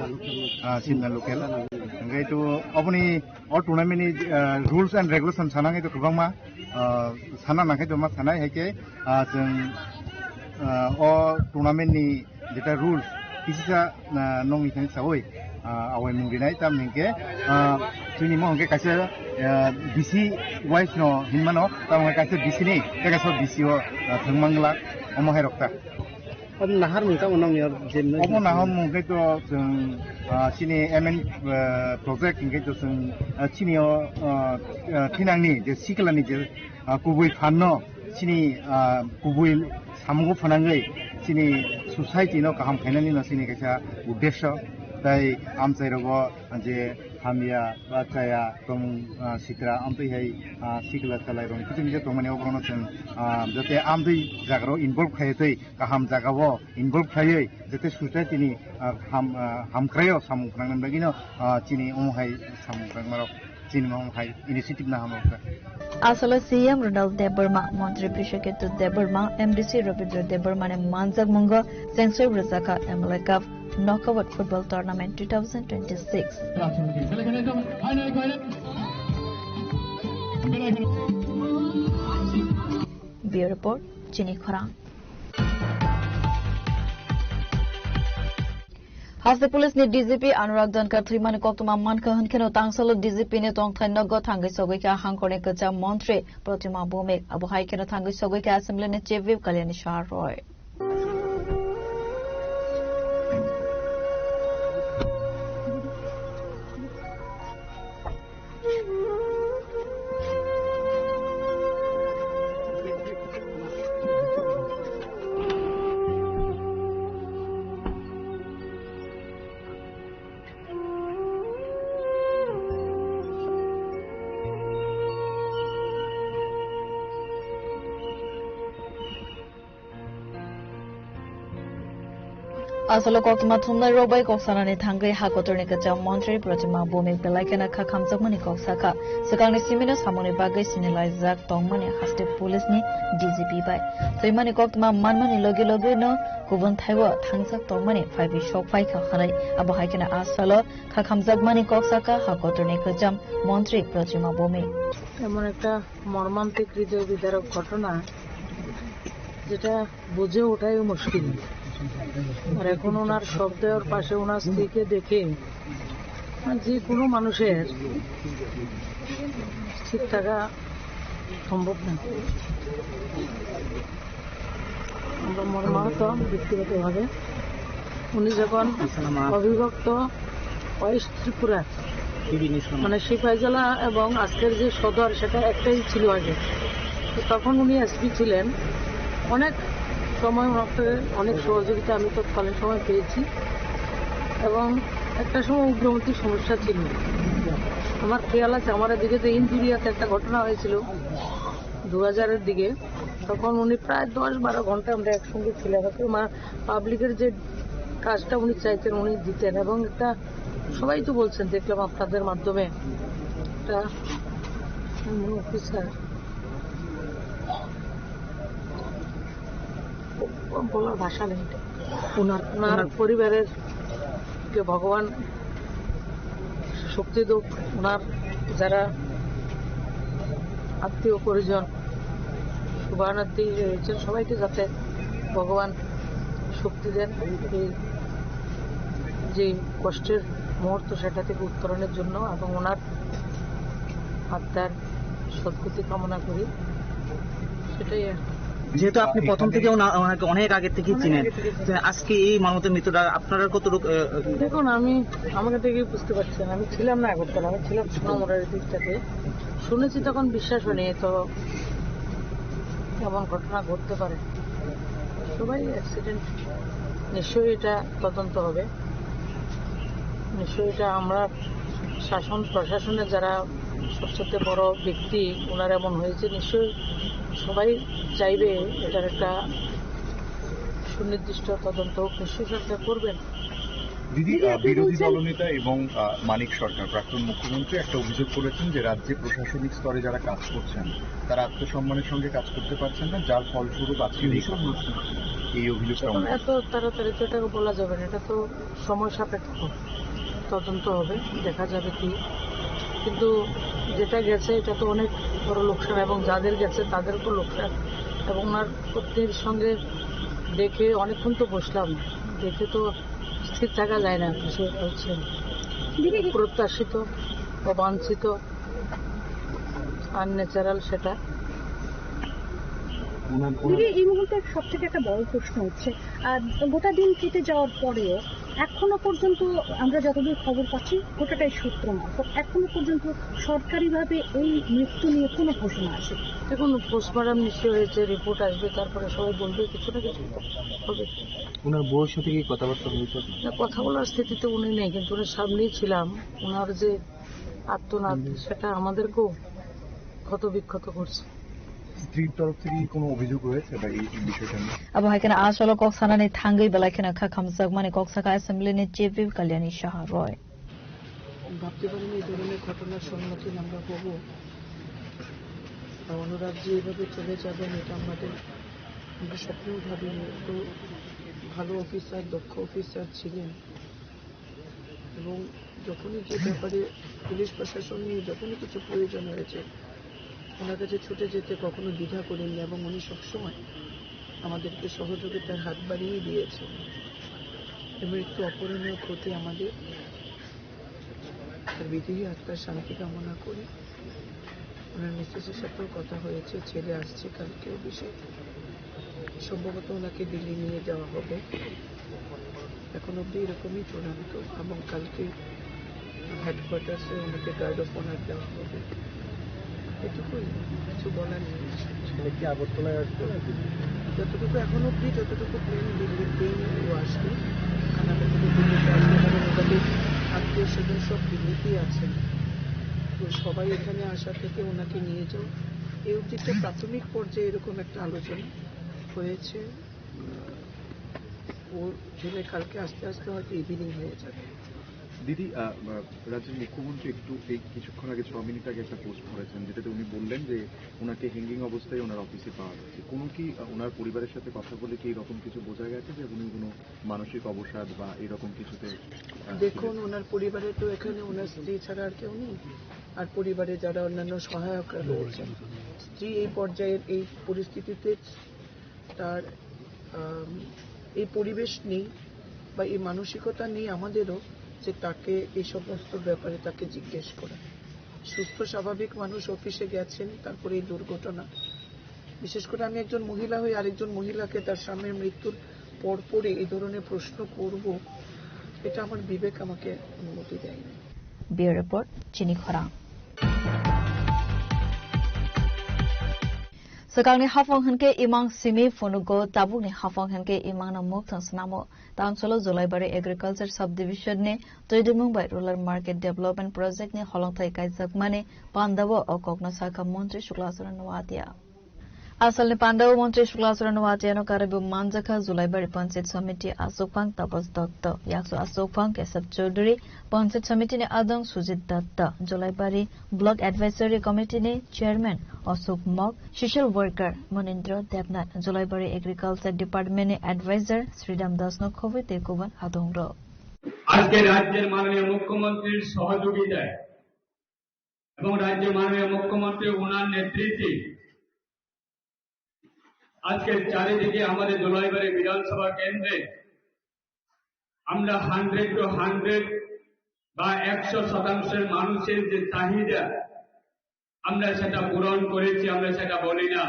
Ah, Simna local. Hingke to oboni o tournament ni, ah, rules and regulation sana ngai to kwbangma, ah, sana nangkhe to ma sanai hai khe, ah, chwng, ah, o tournament ni jeta rules kisisa, ah, nongni thani sawi, ah, awai mung rinai tam hingke, ah, chini mo hingke kaisa, ah, B C wise no hinmano tam hingke kaisa B C ni tei kaisa B C o, ah, thwngmangla omo hai rok ta. Obo naharmung tamo nongni oro je nai Obo naharmung khe to chwng, ah, chini M N, ah, project hingke to chwng, ah, chini o, ah, ah, thinangni je siklani je, ah, kubui phanno chini, ah, kubui samungo phanangwi chini society no kaham khainani no chini kaisa uddesho tei amchai rogo je hamya ba chaya tongmung, ah, sitra amtwi hai, ah, sikla salai rok kiching je tongmani oborokno chwng, ah, jate amtwi jagarok involve khaiwi tei kaham jagao involve khaiwi jate society ni, ah, ham, ah, hamkraio samung phnangna bagwino, ah, chini omo hai samung phnangmarok chini omo hai initiative na hamrok kha. Asalo C M Ronald Debbarma, Montri Biswaketu Debbarma, M D C Robindra Debbarma ni manjak mungo chengsoi rwjakha M L A Cup Knockout Football Tournament two thousand twenty-six. Bureau Report, Chini Khorang. Haste police ni D G P Anurag Dhankar thwimani koktwma mankha hwnkheno tangsalo D G P ni tongthai nogo thangwi sogwi kha hangkorni kwcham montri Pratima Bhowmik. Abo hai kheno thangwi sogwi kha assembly ni chief whip Kalyani Saha Roy. Asalo koktwma thumnai rok bai kok sanani thangwi ha kotorni kwcham montri Pratima Bhowmik belai kheno kha khamjakmani kok sakha. Swkangni simino samungni bagwi sinilaijak tongmani haste police ni D G P bai. Thwimani koktwma manmani logi logi no kubun thaibo thangjak tongmani phaibi sok phaikha hwnwi. Abo hai kheno asalo kha khamjakmani kok sakha ha kotorni kwcham montri Pratima Bhowmik. এমন একটা মর্মান্তিক হৃদয় বিদারক ঘটনা, যেটা বুঝে ওঠাই মুশকিল। আর এখন ওনার শবদেহর পাশে ওনার স্ত্রীকে দেখে, মানে, যে কোনো মানুষের স্থির থাকা সম্ভব না। আমরা মর্মাহত ব্যক্তিগতভাবে। উনি যখন অবিভক্ত ওয়েস্ট ত্রিপুরা, মানে, সিপাহীজলা এবং আজকের যে সদর, সেটা একটাই ছিল আগে। তো তখন উনি এসপি ছিলেন। অনেক সময় ওনাকে অনেক সহযোগিতা আমি তৎকালীন সময় পেয়েছি এবং একটা সময় উগ্রপন্থী সমস্যা ছিল। আমার খেয়াল আছে, আমার এদিকে যে ইন্দুরিয়াতে একটা ঘটনা হয়েছিল দু হাজারের দিকে, তখন উনি প্রায় দশ বারো ঘন্টা আমরা একসঙ্গে ছিলাম। তো মা-, পাবলিকের যে কাজটা উনি চাইতেন, উনি দিতেন। এবং একটা, সবাই তো বলছেন, দেখলাম আপনাদের মাধ্যমে একটা, উম, অফিসার, বলার ভাষা নেই। ওনার, ওনার ওনার পরিবারের কে ভগবান শক্তি দোক, ওনার যারা আত্মীয় পরিজন, শুভাকাঙ্ক্ষী রয়েছেন, সবাইকে যাতে ভগবান শক্তি দেন এই যে কষ্টের মুহূর্ত, সেটা থেকে উত্তরণের জন্য এবং ওনার আত্মার সদ্গতি কামনা করি, সেটাই আর কি। যেহেতু আপনি প্রথম থেকে ওনা-, ওনাকে অনেক আগে থেকেই অনেক চিনেন, আগে থেকে চিনি। তো আজকে এই মর্মান্তিক মৃত্যুটা আপনারা কতটুকু, আহ, দেখুন, আমি আমাকে দেখেই বুঝতে পারছেন, আমি ছিলাম না আগরতলা, আমি ছিলাম সোনামুড়ার দিকটাতে। শুনেছি তখন বিশ্বাস হয়নি, তো এমন ঘটনা ঘটতে পারে। সবাই অ্যাক্সিডেন্ট, নিশ্চয়ই এটা তদন্ত হবে। নিশ্চয়ই এটা আমরা শাসন প্রশাসনের যারা সবচেয়ে বড় ব্যক্তি, ওনার এমন হয়েছে, নিশ্চয়ই সবাই চাইবে এটার একটা সুনির্দিষ্ট তদন্ত হোক, নিশ্চয়ই সরকার করবেন। দিদি, দিদি, আহ, আপনি বিরোধী বলছেন দলনেতা এবং, আহ, মানিক সরকার, প্রাক্তন মুখ্যমন্ত্রী, একটা অভিযোগ করেছেন যে রাজ্যে প্রশাসনিক স্তরে যারা কাজ করছেন, তারা আত্মসম্মানের সঙ্গে কাজ করতে পারছেন না, যার ফলস্বরূপ আজকের এই ঘটনা। এই অভিযোগটা এখন উনি এত তাড়াতাড়ি তো এটাকে বলা যাবে না, এটা তো সময় সাপেক্ষ, তদন্ত হবে, দেখা যাবে কি। কিন্তু যেটা গেছে, এটা তো অনেক বড় লোকসান, এবং যাদের গেছে তাদেরও তো লোকসান। এবং ওনার পত্নীর সঙ্গে দেখে অনেকক্ষণ তো বসলাম, দেখে তো স্থির থাকা যায় না, কিছু হচ্ছে দিদি, প্রত্যাশিত, অবাঞ্ছিত, আনন্যাচারাল সেটা। ওনার, ওনার দিদি, এই মুহূর্তে সব থেকে একটা বড় প্রশ্ন হচ্ছে, আহ, গোটা দিন কেটে যাওয়ার পরেও এখনো পর্যন্ত আমরা যতদূর খবর পাচ্ছি, গোটাটাই সূত্র মারফত, এখনো পর্যন্ত সরকারিভাবে এই মৃত্যু নিয়ে কোনো ঘোষণা আছে? দেখুন, পোস্টমর্টম নিশ্চয় হয়েছে, রিপোর্ট আসবে, তারপরে সবাই বলবে, কিছু না কিছু তো হবে। ওনার বউয়ের সাথে কি কথাবার্তা হয়েছে আপনার? না, কথা বলার স্থিতিতে উনি নেই, কিন্তু ওনার সামনেই ছিলাম। ওনার যে আত্মনাদ, সেটা আমাদেরকেও ক্ষত বিক্ষত করছে। স্ত্রীর তরফ থেকে কি কোনো অভিযোগ রয়েছে বা এই বিষয়টা নিয়ে? Abo hai kheno asalo kok sanani thangwi belai kheno kha khamjakmani kok sakha assembly ni chief whip Kalyani Saha Roy. ভাবতে পারিনি এই ধরনের ঘটনার সম্মুখীন আমরা হব। আর অনুরাগ যে এভাবে চলে যাবেন, এটা আমাদের আমরা স্বপ্নেও ভাবিনি। এত ভালো অফিসার, দক্ষ অফিসার ছিলেন। এবং যখনই যে ব্যাপারে পুলিশ প্রশাসন নিয়ে যখনই কিছু প্রয়োজন হয়েছে, ওনার কাছে ছুটে যেতে কখনো দ্বিধা করেননি এবং উনি সবসময় আমাদেরকে সহযোগিতার হাত বাড়িয়ে দিয়েছেন। মৃত্যু অপূরণীয় ক্ষতি আমাদের। তার বিদেহী আত্মার শান্তি কামনা করি। ওনার মিসেসের সাথেও কথা হয়েছে, ছেলে আসছে কালকে অফিসে, সম্ভবত ওনাকে দিল্লি নিয়ে যাওয়া হবে। এখন অবধি এরকমই চূড়ান্ত, এবং কালকে হেডকোয়ার্টার্সে ওনাকে গার্ড অফ অনার দেওয়া হবে। এটুকুই, কিছু বলার নেই। সেটা কি আগরতলায় আসবে নাকি? যতটুকু এখন অবধি, যতটুকু প্লেন দিল্লির প্লেন ও আসবে, কানাডা থেকে দিল্লিতে আসবে, কারণ ওনাদের আত্মীয় স্বজন সব দিল্লিতেই আছেন। তো সবাই এখানে আসা থেকে ওনাকে নিয়ে যাও। এই অবধি তো প্রাথমিক পর্যায়ে এরকম একটা আলোচনা হয়েছে। উম, ও জেলে কালকে আস্তে আস্তে হয়তো ইভিনিং হয়ে যাবে। দিদি, আহ, আহ, রাজ্যের মুখ্যমন্ত্রী একটু এই কিছুক্ষণ আগে, ছ মিনিট আগে একটা পোস্ট করেছেন, যেটাতে উনি বললেন যে ওনাকে হ্যাঙ্গিং অবস্থায় ওনার অফিসে পাওয়া গেছে। কোনো কি, আহ, ওনার পরিবারের সাথে কথা বলে কি এরকম কিছু বোঝা গেছে যে উনি কোনো মানসিক অবসাদ বা এরকম কিছুতে, আহ, দেখুন, ছিলেন? ওনার পরিবারে তো এখানে ওনার স্ত্রী ছাড়া আর কেউ নেই। আর পরিবারে যারা অন্যান্য সহায়করা রয়েছেন, স্ত্রী এই পর্যায়ের এই পরিস্থিতিতে তার, আম, এই পরিবেশ নেই বা এই মানসিকতা নেই আমাদেরও যে তাকে এই সমস্ত ব্যাপারে তাকে জিজ্ঞেস করা। সুস্থ স্বাভাবিক মানুষ অফিসে গেছেন, তারপরে এই দুর্ঘটনা। বিশেষ করে আমি একজন মহিলা হয়ে আরেকজন মহিলাকে তার স্বামীর মৃত্যুর পরপরই এই ধরনের প্রশ্ন করব, এটা আমার বিবেক আমাকে অনুমতি দেয়নি। Bureau Report, Chini Khorang. Swkangni haphang hinkhe imang simi phunugo, tabukni haphang hinkhe imangno mukthang swnamo. Tamsalo Jolaibari Agriculture Subdivision ni twidimung bai Rural Market Development Project ni holongthai kaijakmani pandao o kokno sakha Montri Shukla Charan Noatia. Asalni pandao Montri Shukla Charan Noatia no karwi bo manjakha Jolaibari Panchayat Samiti achukphang Tapas Dotto, yakso achukphang Kesab Chaudhary, Panchayat Samiti ni adong Sujit Datta, Jolaibari Block Advisory Committee ni Chairman Ashok Mok, Social Worker Monindra Debnath, Jolaibari Agriculture Department ni Advisor Sridham Das no khobwi tei kubun adong rok. আজকে রাজ্যের মাননীয় মুখ্যমন্ত্রীর সহযোগিতায় এবং রাজ্যের মাননীয় মুখ্যমন্ত্রী ওনার নেতৃত্বে আজকে চারিদিকে আমাদের দোলাইবাড়ি বিধানসভা কেন্দ্রে আমরা হান্ড্রেড টু হান্ড্রেড বা একশো শতাংশের মানুষের যে চাহিদা, আমরা সেটা পূরণ করেছি, আমরা সেটা বলি না।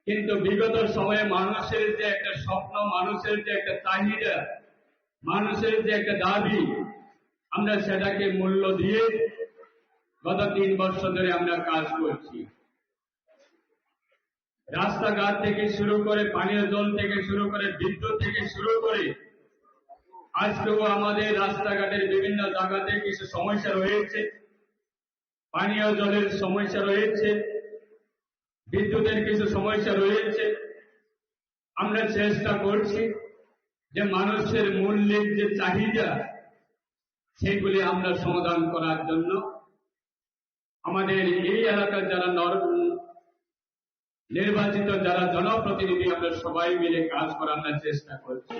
কিন্তু বিগত সময়ে মানুষের যে একটা স্বপ্ন, মানুষের যে একটা চাহিদা, মানুষের যে একটা দাবি, আমরা সেটাকে মূল্য দিয়ে গত তিন বছর ধরে আমরা কাজ করছি। রাস্তাঘাট থেকে শুরু করে, পানীয় জল থেকে শুরু করে, বিদ্যুৎ থেকে শুরু করে, আজকেও আমাদের রাস্তাঘাটের বিভিন্ন জায়গাতে কিছু সমস্যা রয়েছে, পানীয় জলের সমস্যা রয়েছে, বিদ্যুতের কিছু সমস্যা রয়েছে। আমরা চেষ্টা করছি যে মানুষের মৌলিক যে চাহিদা, সেগুলি আমরা সমাধান করার জন্য আমাদের এই এলাকার যারা নর-, নির্বাচিত যারা জনপ্রতিনিধি, আমরা সবাই মিলে কাজ করার চেষ্টা করছি।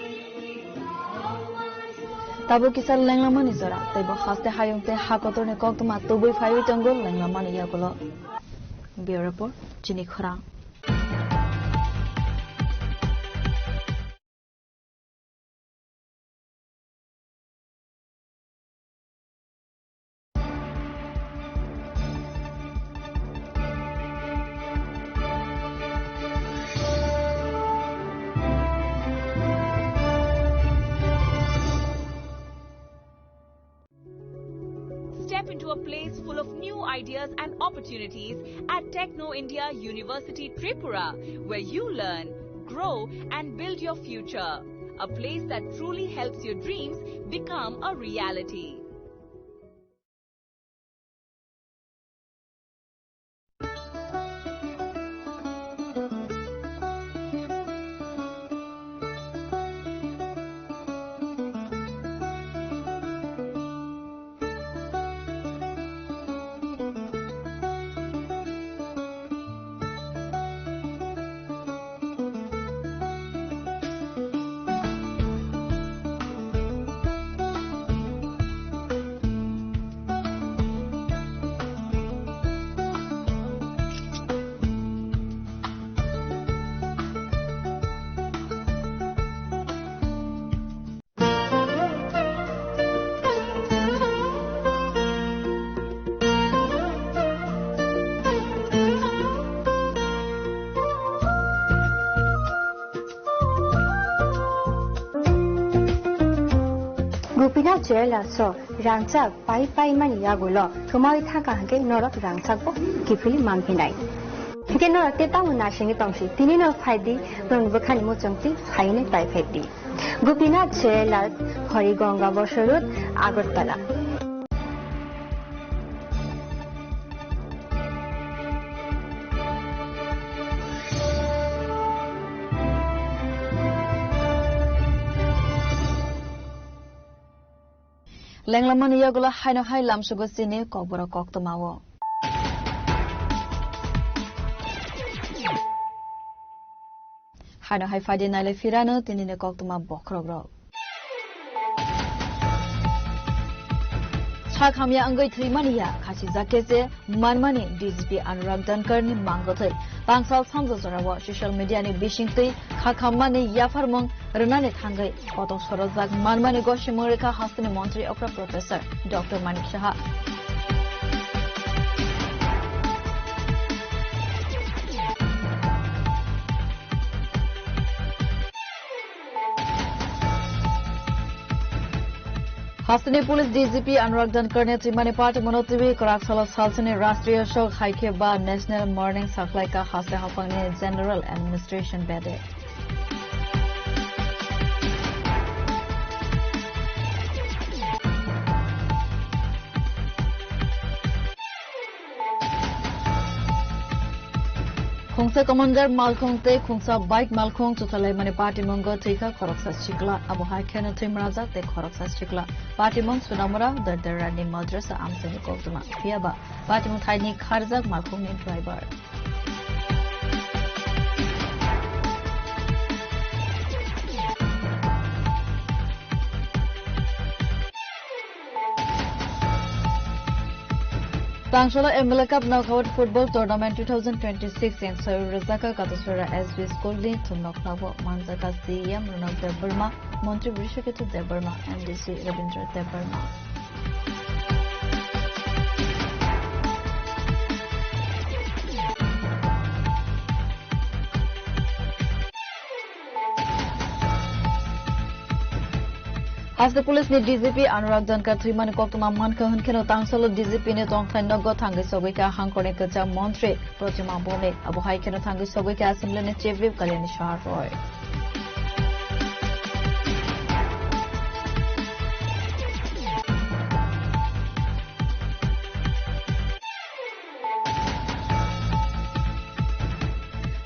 Tabuk kisa lenglamani jora, tei bo haste hayung tei ha kotorni koktwma tubui phaiwi tongo lenglamani yagulo. Bureau Report, Chini Khorang. Step into a place full of new ideas and opportunities at Techno India University Tripura, where you learn, grow, and build your future. A place that truly helps your dreams become a reality. Chela so rangchak pai pai mani yagulo thumai thangkha hwnkhe norok rangchakbo kiphilwi manphinai. Hwnkhe norok tei tamo naisingwi tongsi, tini no phaidi, norokni bwkhani muchungtwi phainwi paiphaidi. Gopinath Chela, Harigonga Bosoi Road, Agartala. Lenglamani yagulo haino hai lamsugo chini kokborok koktwmao. Haino hai phaidi nailai phirano tinini koktwma bokhorokrok. Sak hamya wngwi thwimani ya khasijak khe se manmani D G P Anurag Dhankarni mangwthwi. Tangsal sanjajorao social media ni bisingtwi kha khammani yapharmung rwnani thangwi kotor sorojak manmani gosimung rwkha hasteni montri okra Professor Doctor Manik Saha. Hasteni police D G P Anurag Dhankarni thwimani party mono twi kwrak salo salsani Rashtriya Shok hai khe ba National Mourning sakhlaika haste haphangni General Administration bede. Khungsa Commander malkhung tei khungsa bike malkhung chutalaimani patimungo thwikha khoroksa sikla. Abo hai kheno thwi mwnajak tei khoroksa sikla. Patimung Sunamura Dardarani Madrasa amchaini koktwma. Phiya ba patimung thaini kharjak malkhungni driver. Tangsalo M L A Cup Knockout Football Tournament two thousand twenty-six in Soyur Rajaka Katusura S B School ni thumnok nabo manjaka C E M Ronald Debbarma, Montri Brishaketu Debbarma, M D C Rabindra Debbarma. Haste Police ni D G P Anurag Dhankar thwimani koktwma mankha hwnkheno tangsalo D G P ni tongthai nogo thangwi sogwikha hangkhorni kwcham montri Pratima Bhowmik. Abo hai kheno thangwi sogwikha Assembly ni Chief Whip Kalyani Saha Roy.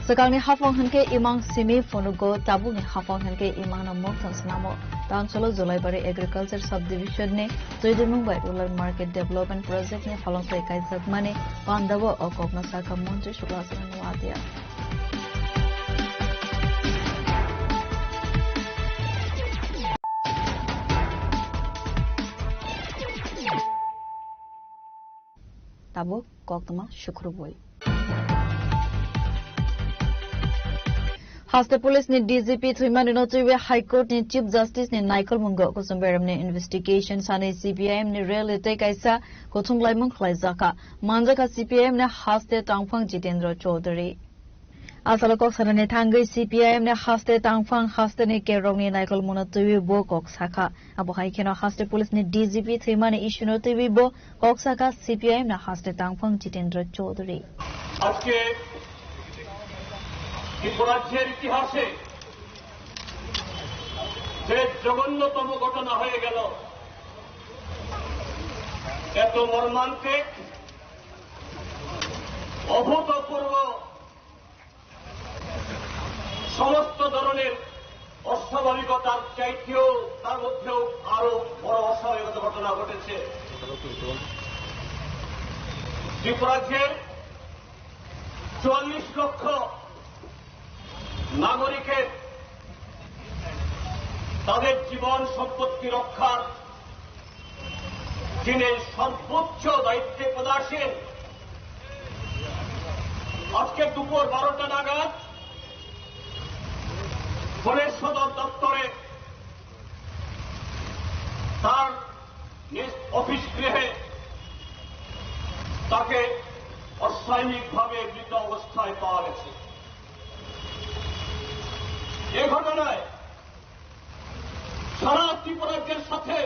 Swkangni haphang hwnkhe imang simi phunugo, tabukni haphang hwnkhe imangno mukthang snamo. Tangsalo Jolaibari Agriculture Subdivision ni Twidirmung bai Rural Market Development Project ni holongthai kaijakmani pandao o kokno sakha Montri Suklaswrang Noatia. Tabuk koktwma sukrubwi. Haste Police ni D G P thwimani no twiwi High Court ni Chief Justice ni naikolmungo kuchum beremni investigation sani C P I M ni rally tei kaisa kuthum laimung khlaijakha. Manjakha C P I M ni haste tangphang Jitendra Chaudhary. Asalo kok sanani thangwi C P I M ni haste tangphang hasteni kerokni naikolmungno twiwi bo kok sakha. Abo hai kheno haste police ni D G P thwimani issue no twiwi bo kok sakha C P I M ni haste tangphang Jitendra Chaudhary. আজকে ত্রিপুরাজ্যের ইতিহাসে যে জঘন্যতম ঘটনা হয়ে গেল, এত মর্মান্তিক, অভূতপূর্ব, সমস্ত ধরনের অস্বাভাবিকতার চাইতেও, তার মধ্যেও আরো বড় অস্বাভাবিকতা ঘটনা ঘটেছে। ত্রিপুরাজ্যের চুয়াল্লিশ লক্ষ নাগরিকের তাদের জীবন সম্পত্তি রক্ষার যিনি সর্বোচ্চ দায়িত্বে পদাসীন, আজকে দুপুর বারোটা নাগাদ বনের সদর দপ্তরে তার নিজ অফিস গৃহে তাকে অস্বাভাবিকভাবে মৃত অবস্থায় পাওয়া গেছে। এ ঘটনায় সারা ত্রিপুরাজ্যের সাথে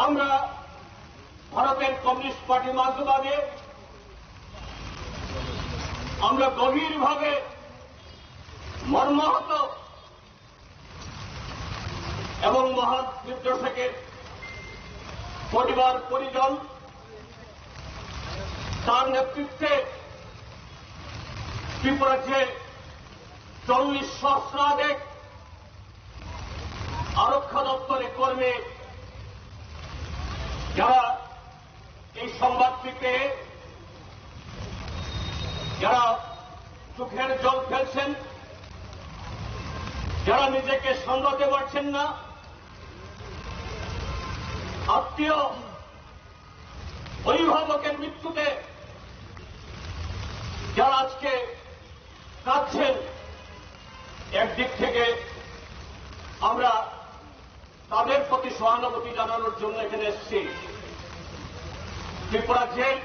আমরা ভারতের কমিউনিস্ট পার্টি মার্ক্সবাদে আমরা গভীরভাবে মর্মাহত এবং মহান নির্দেশকের পরিবার পরিজন, তার নেতৃত্বে ত্রিপুরার যে চল্লিশ সহস্রাধিক আরক্ষা দপ্তরের কর্মী, যারা এই সংবাদটি পেয়ে যারা চোখের জল ফেলছেন, যারা নিজেকে সামলাতে পারছেন না, আত্মীয় অভিভাবকের মৃত্যুতে যারা আজকে কাঁদছেন, একদিক থেকে আমরা তাদের প্রতি সহানুভূতি জানানোর জন্য এখানে এসেছি। ত্রিপুরা জেল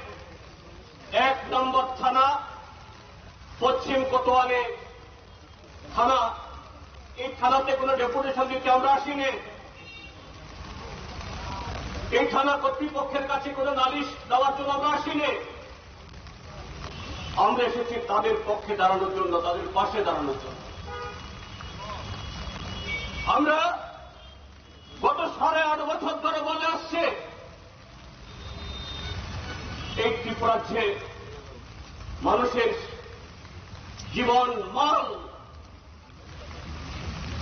এক নম্বর থানা, পশ্চিম কোতোয়ালি থানা। এই থানাতে কোনো ডেপুটেশন দিতে আমরা আসিনি। এই থানা কর্তৃপক্ষের কাছে কোনো নালিশ দেওয়ার জন্য আমরা আসিনি। আমরা এসেছি তাদের পক্ষে দাঁড়ানোর জন্য, তাদের পাশে দাঁড়ানোর জন্য। আমরা গত সাড়ে আট বছর ধরে বলে আসছে, এই ত্রিপুরার যে মানুষের জীবন, মাল,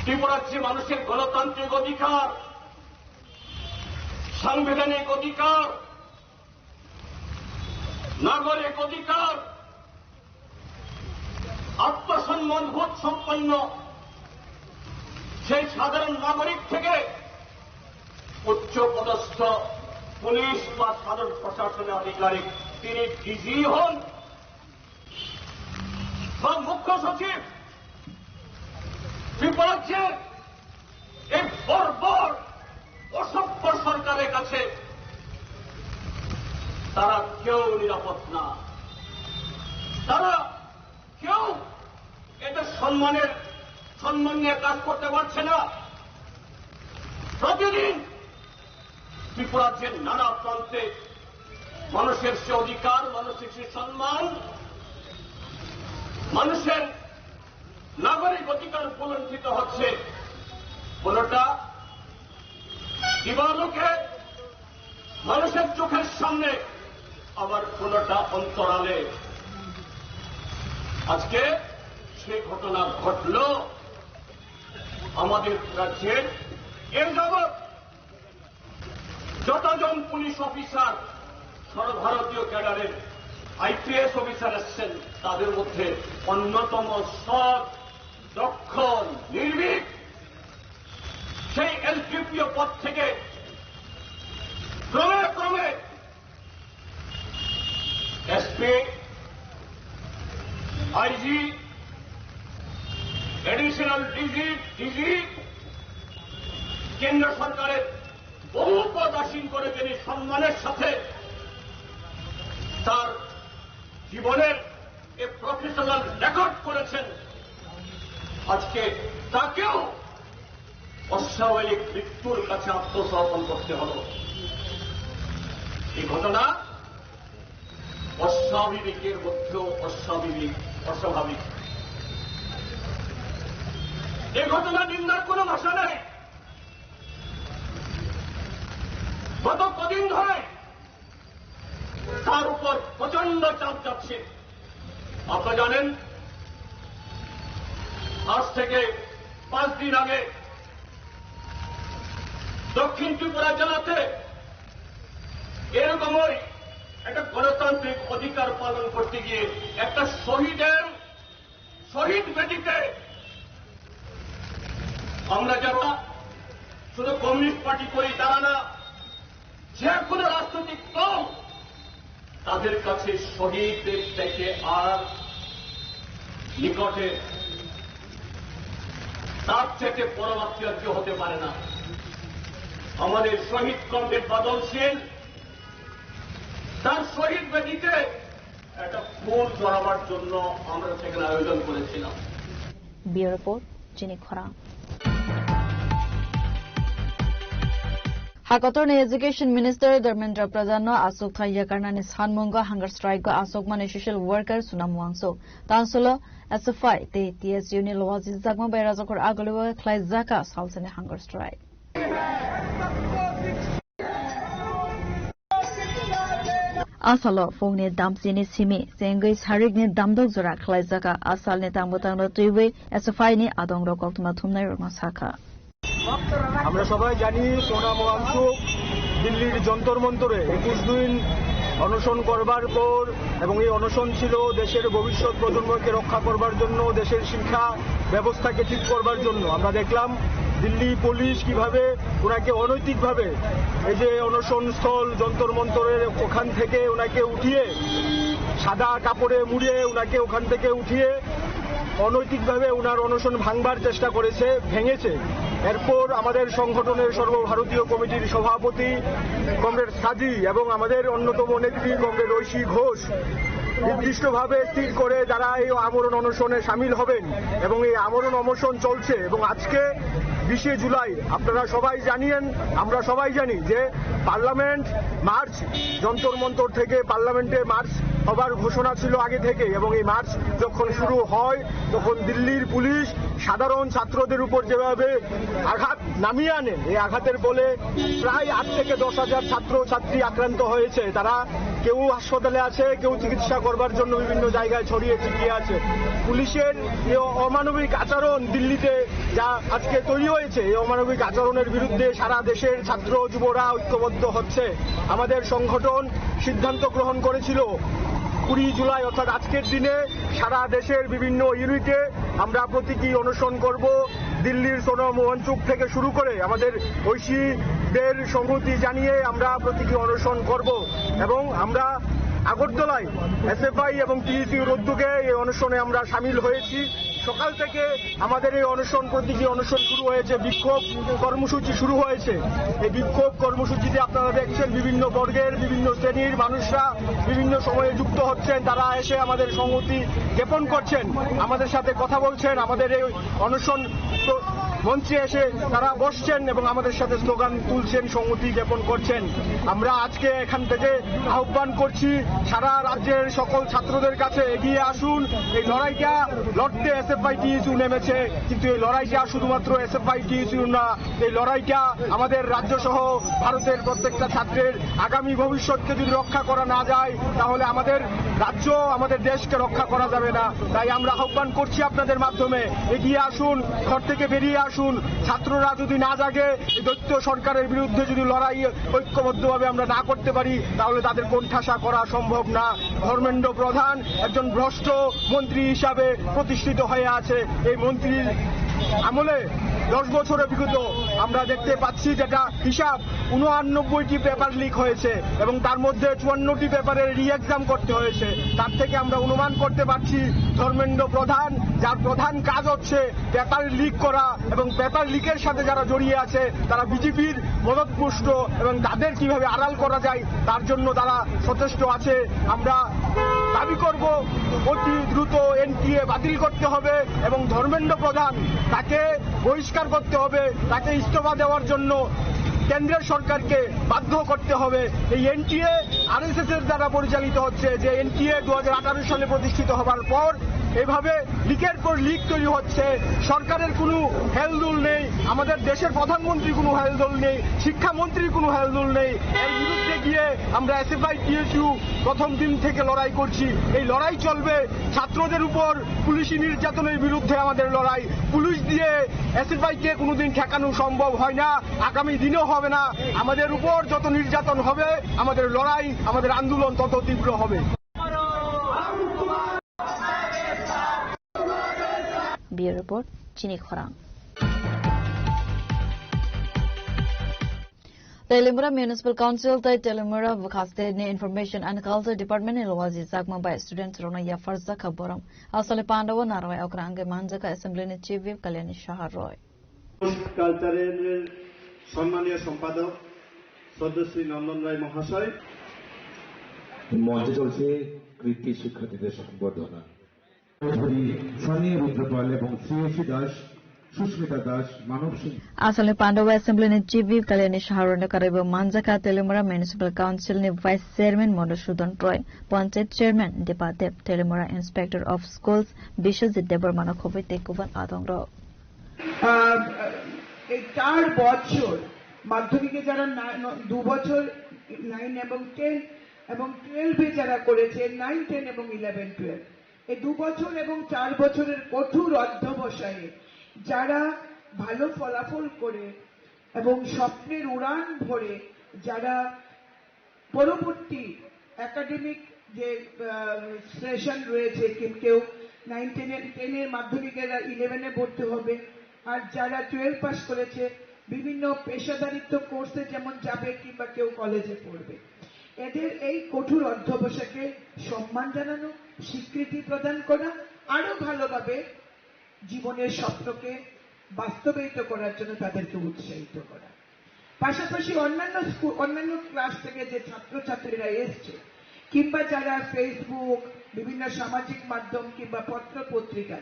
ত্রিপুরার যে মানুষের গণতান্ত্রিক অধিকার, সাংবিধানিক অধিকার, নাগরিক অধিকার, আত্মসম্মান বোধ সম্পন্ন সেই সাধারণ নাগরিক থেকে উচ্চ পদস্থ পুলিশ বা সাধারণ প্রশাসনের আধিকারিক, তিনি ডিজি হন বা মুখ্য সচিব, ত্রিপুরা রাজ্যের এই বর্বর অসভ্য সরকারের কাছে তারা কেউ নিরাপদ না। তারা কেউ এতে সম্মানের, সম্মান নিয়ে কাজ করতে পারছে না। প্রতিদিন ত্রিপুরার যে নানা প্রান্তে মানুষের সে অধিকার, মানুষের সে সম্মান, মানুষের নাগরিক অধিকার কুলুণ্ঠিত হচ্ছে, কোনোটা দিবালোকে মানুষের চোখের সামনে, আবার কোনোটা অন্তরালে। আজকে সেই ঘটনা ঘটল আমাদের রাজ্যের। এর যাবৎ যতজন পুলিশ অফিসার, সর্বভারতীয় ক্যাডারের আইপিএস অফিসার এসছেন, তাদের মধ্যে অন্যতম সৎ, দক্ষ, নির্ভীক সেই এসডিপিও পদ থেকে ক্রমে ক্রমে SP, IG, additional DG, DG, কেন্দ্র সরকারের বহু পদ আসীন করে তিনি সম্মানের সাথে তার জীবনের এ প্রফেশনাল রেকর্ড করেছেন। আজকে তাকেও অস্বাভাবিক মৃত্যুর কাছে আত্মসমর্পণ করতে হলো। এই ঘটনা অস্বাভাবিকের মধ্যেও অস্বাভাবিক, অস্বাভাবিক। এই ঘটনা নিন্দার কোনো ভাষা নেই। গত কদিন ধরে তার উপর প্রচন্ড চাপ যাচ্ছে। আপনারা জানেন, আজ থেকে পাঁচ দিন আগে দক্ষিণ ত্রিপুরা জেলাতে এরকমই একটা গণতান্ত্রিক অধিকার পালন করতে গিয়ে একটা শহীদের শহীদ বেদিতে আমরা যারা শুধু কমিউনিস্ট পার্টি করি তারা না, যে কোনো রাজনৈতিক দল, তাদের কাছে শহীদদের চাইতে আর নিকটে, তার চাইতে বড় আত্মীয় আর কেউ হতে পারে না। আমাদের শহীদ কমরেড বাদল শীল তার শহীদ বেদিতে একটা ফুল চড়াবার জন্য আমরা সেখানে আয়োজন করেছিলাম। Bureau Report, Chini Khorang. Hakotorni Education Minister Dharmendra Pradhan no aswk thang yakarnani sanmungo hunger strike o aswkmani social worker Sonam Wangchuk, Council o S F I tei T S U ni lowajijakma bai Rajakhor Agulio khlaijak salsani hunger strike. Asalo phungni damsini simi chengwi sarikni damdok jora khlaijak. Asalni tangbo tangno twiwi S F I ni adongrok koktwma thumnairokno sakha. আমরা সবাই জানি, সোনাম ওয়াংচুক দিল্লির যন্তর মন্তরে একুশ দিন অনশন করবার পর, এবং এই অনশন ছিল দেশের ভবিষ্যৎ প্রজন্মকে রক্ষা করবার জন্য, দেশের শিক্ষা ব্যবস্থাকে ঠিক করবার জন্য। আমরা দেখলাম দিল্লি পুলিশ কিভাবে ওনাকে অনৈতিকভাবে এই যে অনশন স্থল যন্তর মন্তরের ওখান থেকে ওনাকে উঠিয়ে, সাদা কাপড়ে মুড়িয়ে ওনাকে ওখান থেকে উঠিয়ে অনৈতিকভাবে ওনার অনশন ভাঙবার চেষ্টা করেছে, ভেঙেছে। এরপর আমাদের সংগঠনের সর্বভারতীয় কমিটির সভাপতি কমরেড সাজি এবং আমাদের অন্যতম নেত্রী কমরেড ঐশী ঘোষ নির্দিষ্টভাবে স্থির করে যারা এই আমরণ অনশনে সামিল হবেন এবং এই আমরণ অনশন চলছে এবং আজকে বিশে জুলাই আপনারা সবাই জানিয়েন, আমরা সবাই জানি যে পার্লামেন্ট মার্চ, যন্তর মন্তর থেকে পার্লামেন্টে মার্চ হবার ঘোষণা ছিল আগে থেকে, এবং এই মার্চ যখন শুরু হয় তখন দিল্লির পুলিশ সাধারণ ছাত্রদের উপর যেভাবে আঘাত নামিয়ে আনে, এই আঘাতের ফলে প্রায় আট থেকে দশ হাজার ছাত্র ছাত্রী আক্রান্ত হয়েছে। তারা কেউ হাসপাতালে আছে, কেউ চিকিৎসা করবার জন্য বিভিন্ন জায়গায় ছড়িয়ে ছিটিয়ে আছে। পুলিশের এই অমানবিক আচরণ দিল্লিতে যা আজকে তৈরি হয়েছে, এই অমানবিক আচরণের বিরুদ্ধে সারা দেশের ছাত্র যুবরা ঐক্যবদ্ধ হচ্ছে। আমাদের সংগঠন সিদ্ধান্ত গ্রহণ করেছিল কুড়ি জুলাই অর্থাৎ আজকের দিনে সারা দেশের বিভিন্ন ইউনিটে আমরা প্রতীকী অনশন করব। দিল্লির সোনম ওয়াংচুক থেকে শুরু করে আমাদের ঐশীদের সংহতি জানিয়ে আমরা প্রতীকী অনশন করব এবং আমরা আগরতলায় এসএফআই এবং টিইউসির উদ্যোগে এই অনশনে আমরা সামিল হয়েছি। সকাল থেকে আমাদের এই অনশন, প্রতীকী অনশন শুরু হয়েছে, বিক্ষোভ কর্মসূচি শুরু হয়েছে। এই বিক্ষোভ কর্মসূচিতে আপনারা দেখছেন বিভিন্ন বর্গের, বিভিন্ন শ্রেণীর মানুষরা বিভিন্ন সময়ে যুক্ত হচ্ছেন। তারা এসে আমাদের সংহতি জ্ঞাপন করছেন, আমাদের সাথে কথা বলছেন, আমাদের এই অনশন প্র-, মঞ্চে এসে তারা বসছেন এবং আমাদের সাথে স্লোগান তুলছেন, সংহতি জ্ঞাপন করছেন। আমরা আজকে এখান থেকে আহ্বান করছি সারা রাজ্যের সকল ছাত্রদের কাছে, এগিয়ে আসুন। এই লড়াইটা লড়তে এসএফআই টিইউসি নেমেছে, কিন্তু এই লড়াইটা শুধুমাত্র এসএফআই টিইউসির না, এই লড়াইটা আমাদের রাজ্য সহ ভারতের প্রত্যেকটা ছাত্রের। আগামী ভবিষ্যৎকে যদি রক্ষা করা না যায়, তাহলে আমাদের রাজ্য, আমাদের দেশকে রক্ষা করা যাবে না। তাই আমরা আহ্বান করছি আপনাদের মাধ্যমে, এগিয়ে আসুন, ঘর থেকে বেরিয়ে আসুন। ছাত্ররা যদি না জাগে, এই দৈত্য সরকারের বিরুদ্ধে যদি লড়াই ঐক্যবদ্ধভাবে আমরা না করতে পারি, তাহলে তাদের কোণঠাসা করা সম্ভব না। ধর্মেন্দ্র প্রধান একজন ভ্রষ্ট মন্ত্রী হিসাবে প্রতিষ্ঠিত হয়ে আছে। এই মন্ত্রীর আমলে দশ বছরে বিগত আমরা দেখতে পাচ্ছি যেটা হিসাব, উনআনব্বইটি পেপার লিক হয়েছে এবং তার মধ্যে চুয়ান্নটি পেপারের রি এক্সাম করতে হয়েছে। তার থেকে আমরা অনুমান করতে পারছি ধর্মেন্দ্র প্রধান, যার প্রধান কাজ হচ্ছে পেপার লিক করা এবং পেপার লিকের সাথে যারা জড়িয়ে আছে তারা বিজেপির মদতপুষ্ট এবং তাদের কিভাবে আড়াল করা যায় তার জন্য তারা সচেষ্ট আছে। আমরা দাবি করব অতি দ্রুত এনটিএ বাতিল করতে হবে এবং ধর্মেন্দ্র প্রধান তাকে বহিষ্কার করতে হবে, তাকে ইস্তফা দেওয়ার জন্য কেন্দ্রের সরকারকে বাধ্য করতে হবে। এই এনটিএ আরএসএস এর দ্বারা পরিচালিত হচ্ছে, যে এনটিএ দু হাজার আঠারো সালে প্রতিষ্ঠিত হবার পর এভাবে লিকের পর লিক তৈরি হচ্ছে। সরকারের কোনো হেলদোল নেই, আমাদের দেশের প্রধানমন্ত্রীর কোনো হেলদোল নেই, শিক্ষামন্ত্রীর কোনো হেলদোল নেই। এর বিরুদ্ধে গিয়ে আমরা এসএফআই টিএসইউ প্রথম দিন থেকে লড়াই করছি। এই লড়াই চলবে। ছাত্রদের উপর পুলিশি নির্যাতনের বিরুদ্ধে আমাদের লড়াই। পুলিশ দিয়ে এসএফআই কে কোনোদিন ঠেকানো সম্ভব হয় না, আগামী দিনেও হবে না। আমাদের উপর যত নির্যাতন হবে, আমাদের লড়াই, আমাদের আন্দোলন তত তীব্র হবে। Bureau Report, Chini Khorang. Teliamura Municipal Council tei Teliamura bwkha state ni Information and Culture Department ni lowajijakma bai student rokno yapharjakha borom. Asale pandao narwai okra angke manjaka Assembly ni Chief Whip Kalyani Saha Roy. কালচারের সম্মানীয় সম্পাদক সদস্য নন্দন রায় মহাশয়। মঞ্চে চলছে কৃতি শিক্ষার্থীদের সংবর্ধনা। চৌধুরী সানি রুদ্রপাল এবং শ্রেয়সী দাস সুস্মিতা দাস, মানব সম্পদ। Asalni Pandava Assembly ni Chief Whip Kalyani Saha rwno karwi bo manjakha Teliamura Municipal Council ni Vice Chairman Madhusudan Roy, Panchayat Chairman Deepa Deb, Teliamura Inspector of Schools Biswajit Debbarma no khobwi tei kubun adong rok. আহ, এই চার বছর মাধ্যমিকে যারা না-, ন-, দু বছর নাইন এবং টেন এবং টুয়েলভে যারা করেছে, নাইন, টেন এবং ইলেভেন, টুয়েলভ, এই দু বছর এবং চার বছরের কঠোর অধ্যবসায়ে যারা ভালো ফলাফল করে এবং স্বপ্নের উড়ান ভরে যারা পরবর্তী একাডেমিক যে, আহ, সেশন রয়েছে, কি-, কেউ নাইন, টেনে, টেনে মাধ্যমিকে, ইলেভেনে ভর্তি হবে, আর যারা টুয়েলভ পাস করেছে বিভিন্ন পেশাদারিত্ব কোর্সে যেমন যাবে কিংবা কেউ কলেজে পড়বে, এদের এই কঠোর অধ্যবসায়কে সম্মান জানানো, স্বীকৃতি প্রদান করা, আরো ভালোভাবে জীবনের স্বপ্নকে বাস্তবায়িত করার জন্য তাদেরকে উৎসাহিত করা। পাশাপাশি অন্যান্য স্কুল, অন্যান্য ক্লাস থেকে যে ছাত্রছাত্রীরা এসছে কিংবা যারা Facebook, বিভিন্ন সামাজিক মাধ্যম কিংবা পত্র পত্রিকা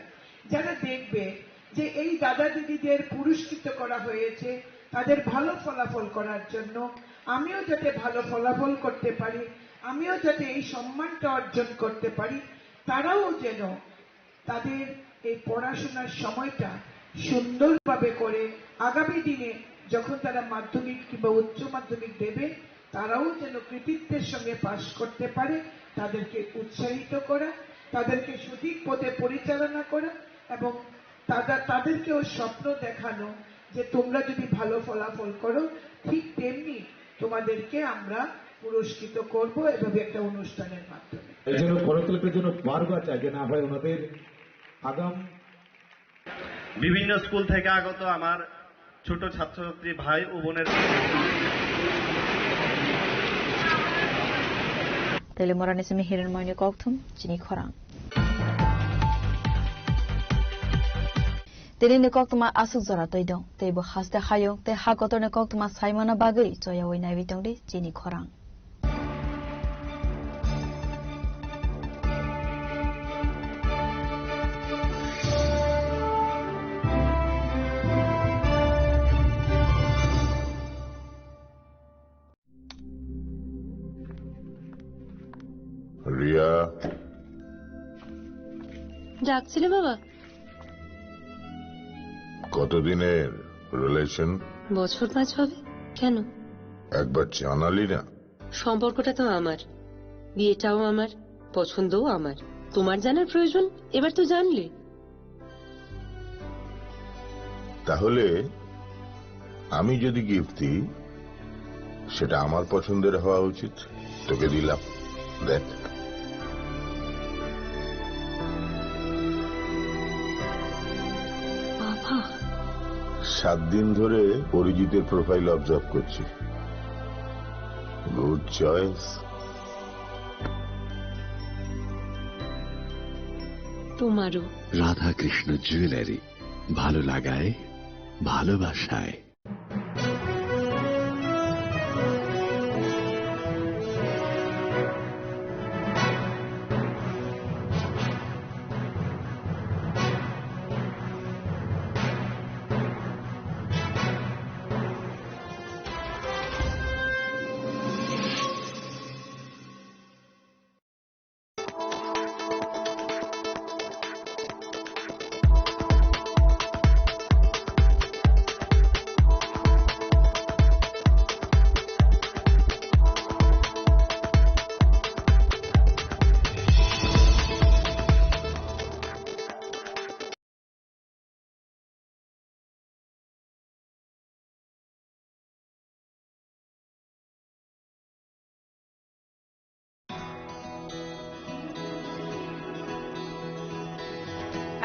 যারা দেখবে যে এই দাদা দিদিদের পুরস্কৃত করা হয়েছে তাদের ভালো ফলাফল করার জন্য, আমিও যাতে ভালো ফলাফল করতে পারি, আমিও যাতে এই সম্মানটা অর্জন করতে পারি, তারাও যেন তাদের এই পড়াশোনার সময়টা সুন্দরভাবে করে আগামী দিনে যখন তারা মাধ্যমিক কিংবা উচ্চ মাধ্যমিক দেবে, তারাও যেন কৃতিত্বের সঙ্গে পাশ করতে পারে, তাদেরকে উৎসাহিত করা, তাদেরকে সঠিক পথে পরিচালনা করা এবং তারা, তাদেরকেও স্বপ্ন দেখানো যে তোমরা যদি ভালো ফলাফল করো, ঠিক তেমনি তোমাদেরকে আমরা পুরস্কৃত করব এভাবে একটা অনুষ্ঠানের মাধ্যমে। এই জন্য পরকল্পের জন্য বারবার চাই যে না হয় ওনাদের আগাম বিভিন্ন স্কুল থেকে আগত আমার ছোট ছাত্রছাত্রী ভাই ও বোনের Teliamura ni simi Hiren Moini kokthum chini khorang. Tini ni koktwma aswk jora twi dong, tei bo haste hayung tei ha kotor ni koktwma saimana bagwi choyawi naiwi tongdi chini khorang. Riya. ডাকছিলে বাবা? কতদিনের রিলেশন? বছর পাঁচ হবে। কেন? একবার জানালি না। সম্পর্কটা তো আমার, বিয়েটাও আমার, পছন্দও আমার। তোমার জানার প্রয়োজন, এবার তো জানলে। তাহলে আমি যদি গিফট দিই, সেটা আমার পছন্দের হওয়া উচিত। তোকে দিলাম, দেখ। বাবা। সাত দিন ধরে অরিজিতের প্রোফাইল অবজার্ভ করছি। Good choice. তোমারও। রাধাকৃষ্ণ জুয়েলারি, ভালো লাগায়, ভালোবাসায়।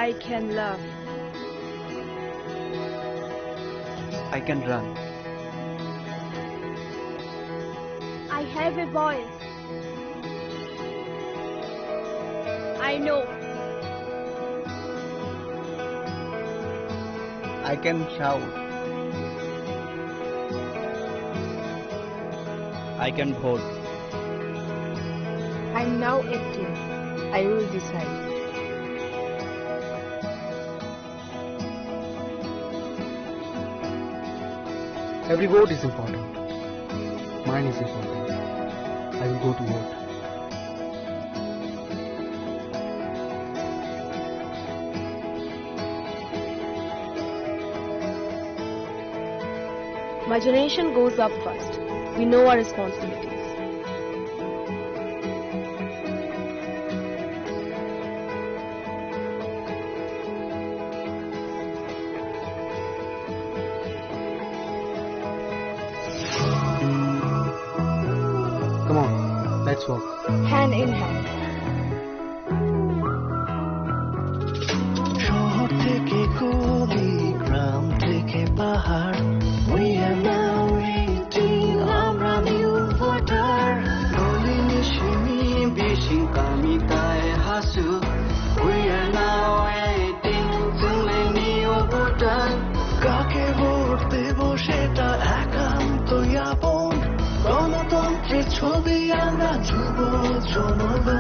I can laugh. I can run. I have a voice. I know. I can shout. I can vote. I'm now eighteen. I will decide. Every vote is important. Mine is important. I will go to vote. My generation goes up first. We know our responsibilities. Come on, let's walk. Hand in hand. শহর থেকে গলি, গ্রাম থেকে পাহাড়, we are now eighteen, আমরা new voter। গলি নিশিনি বিশিং কামিতায় Hasu, we are now eighteen, চুলে new voter। কাকে ভোট দেব সেটা একান্ত আপন, গণতন্ত্রের ছবি আমরা যুব জনগণ।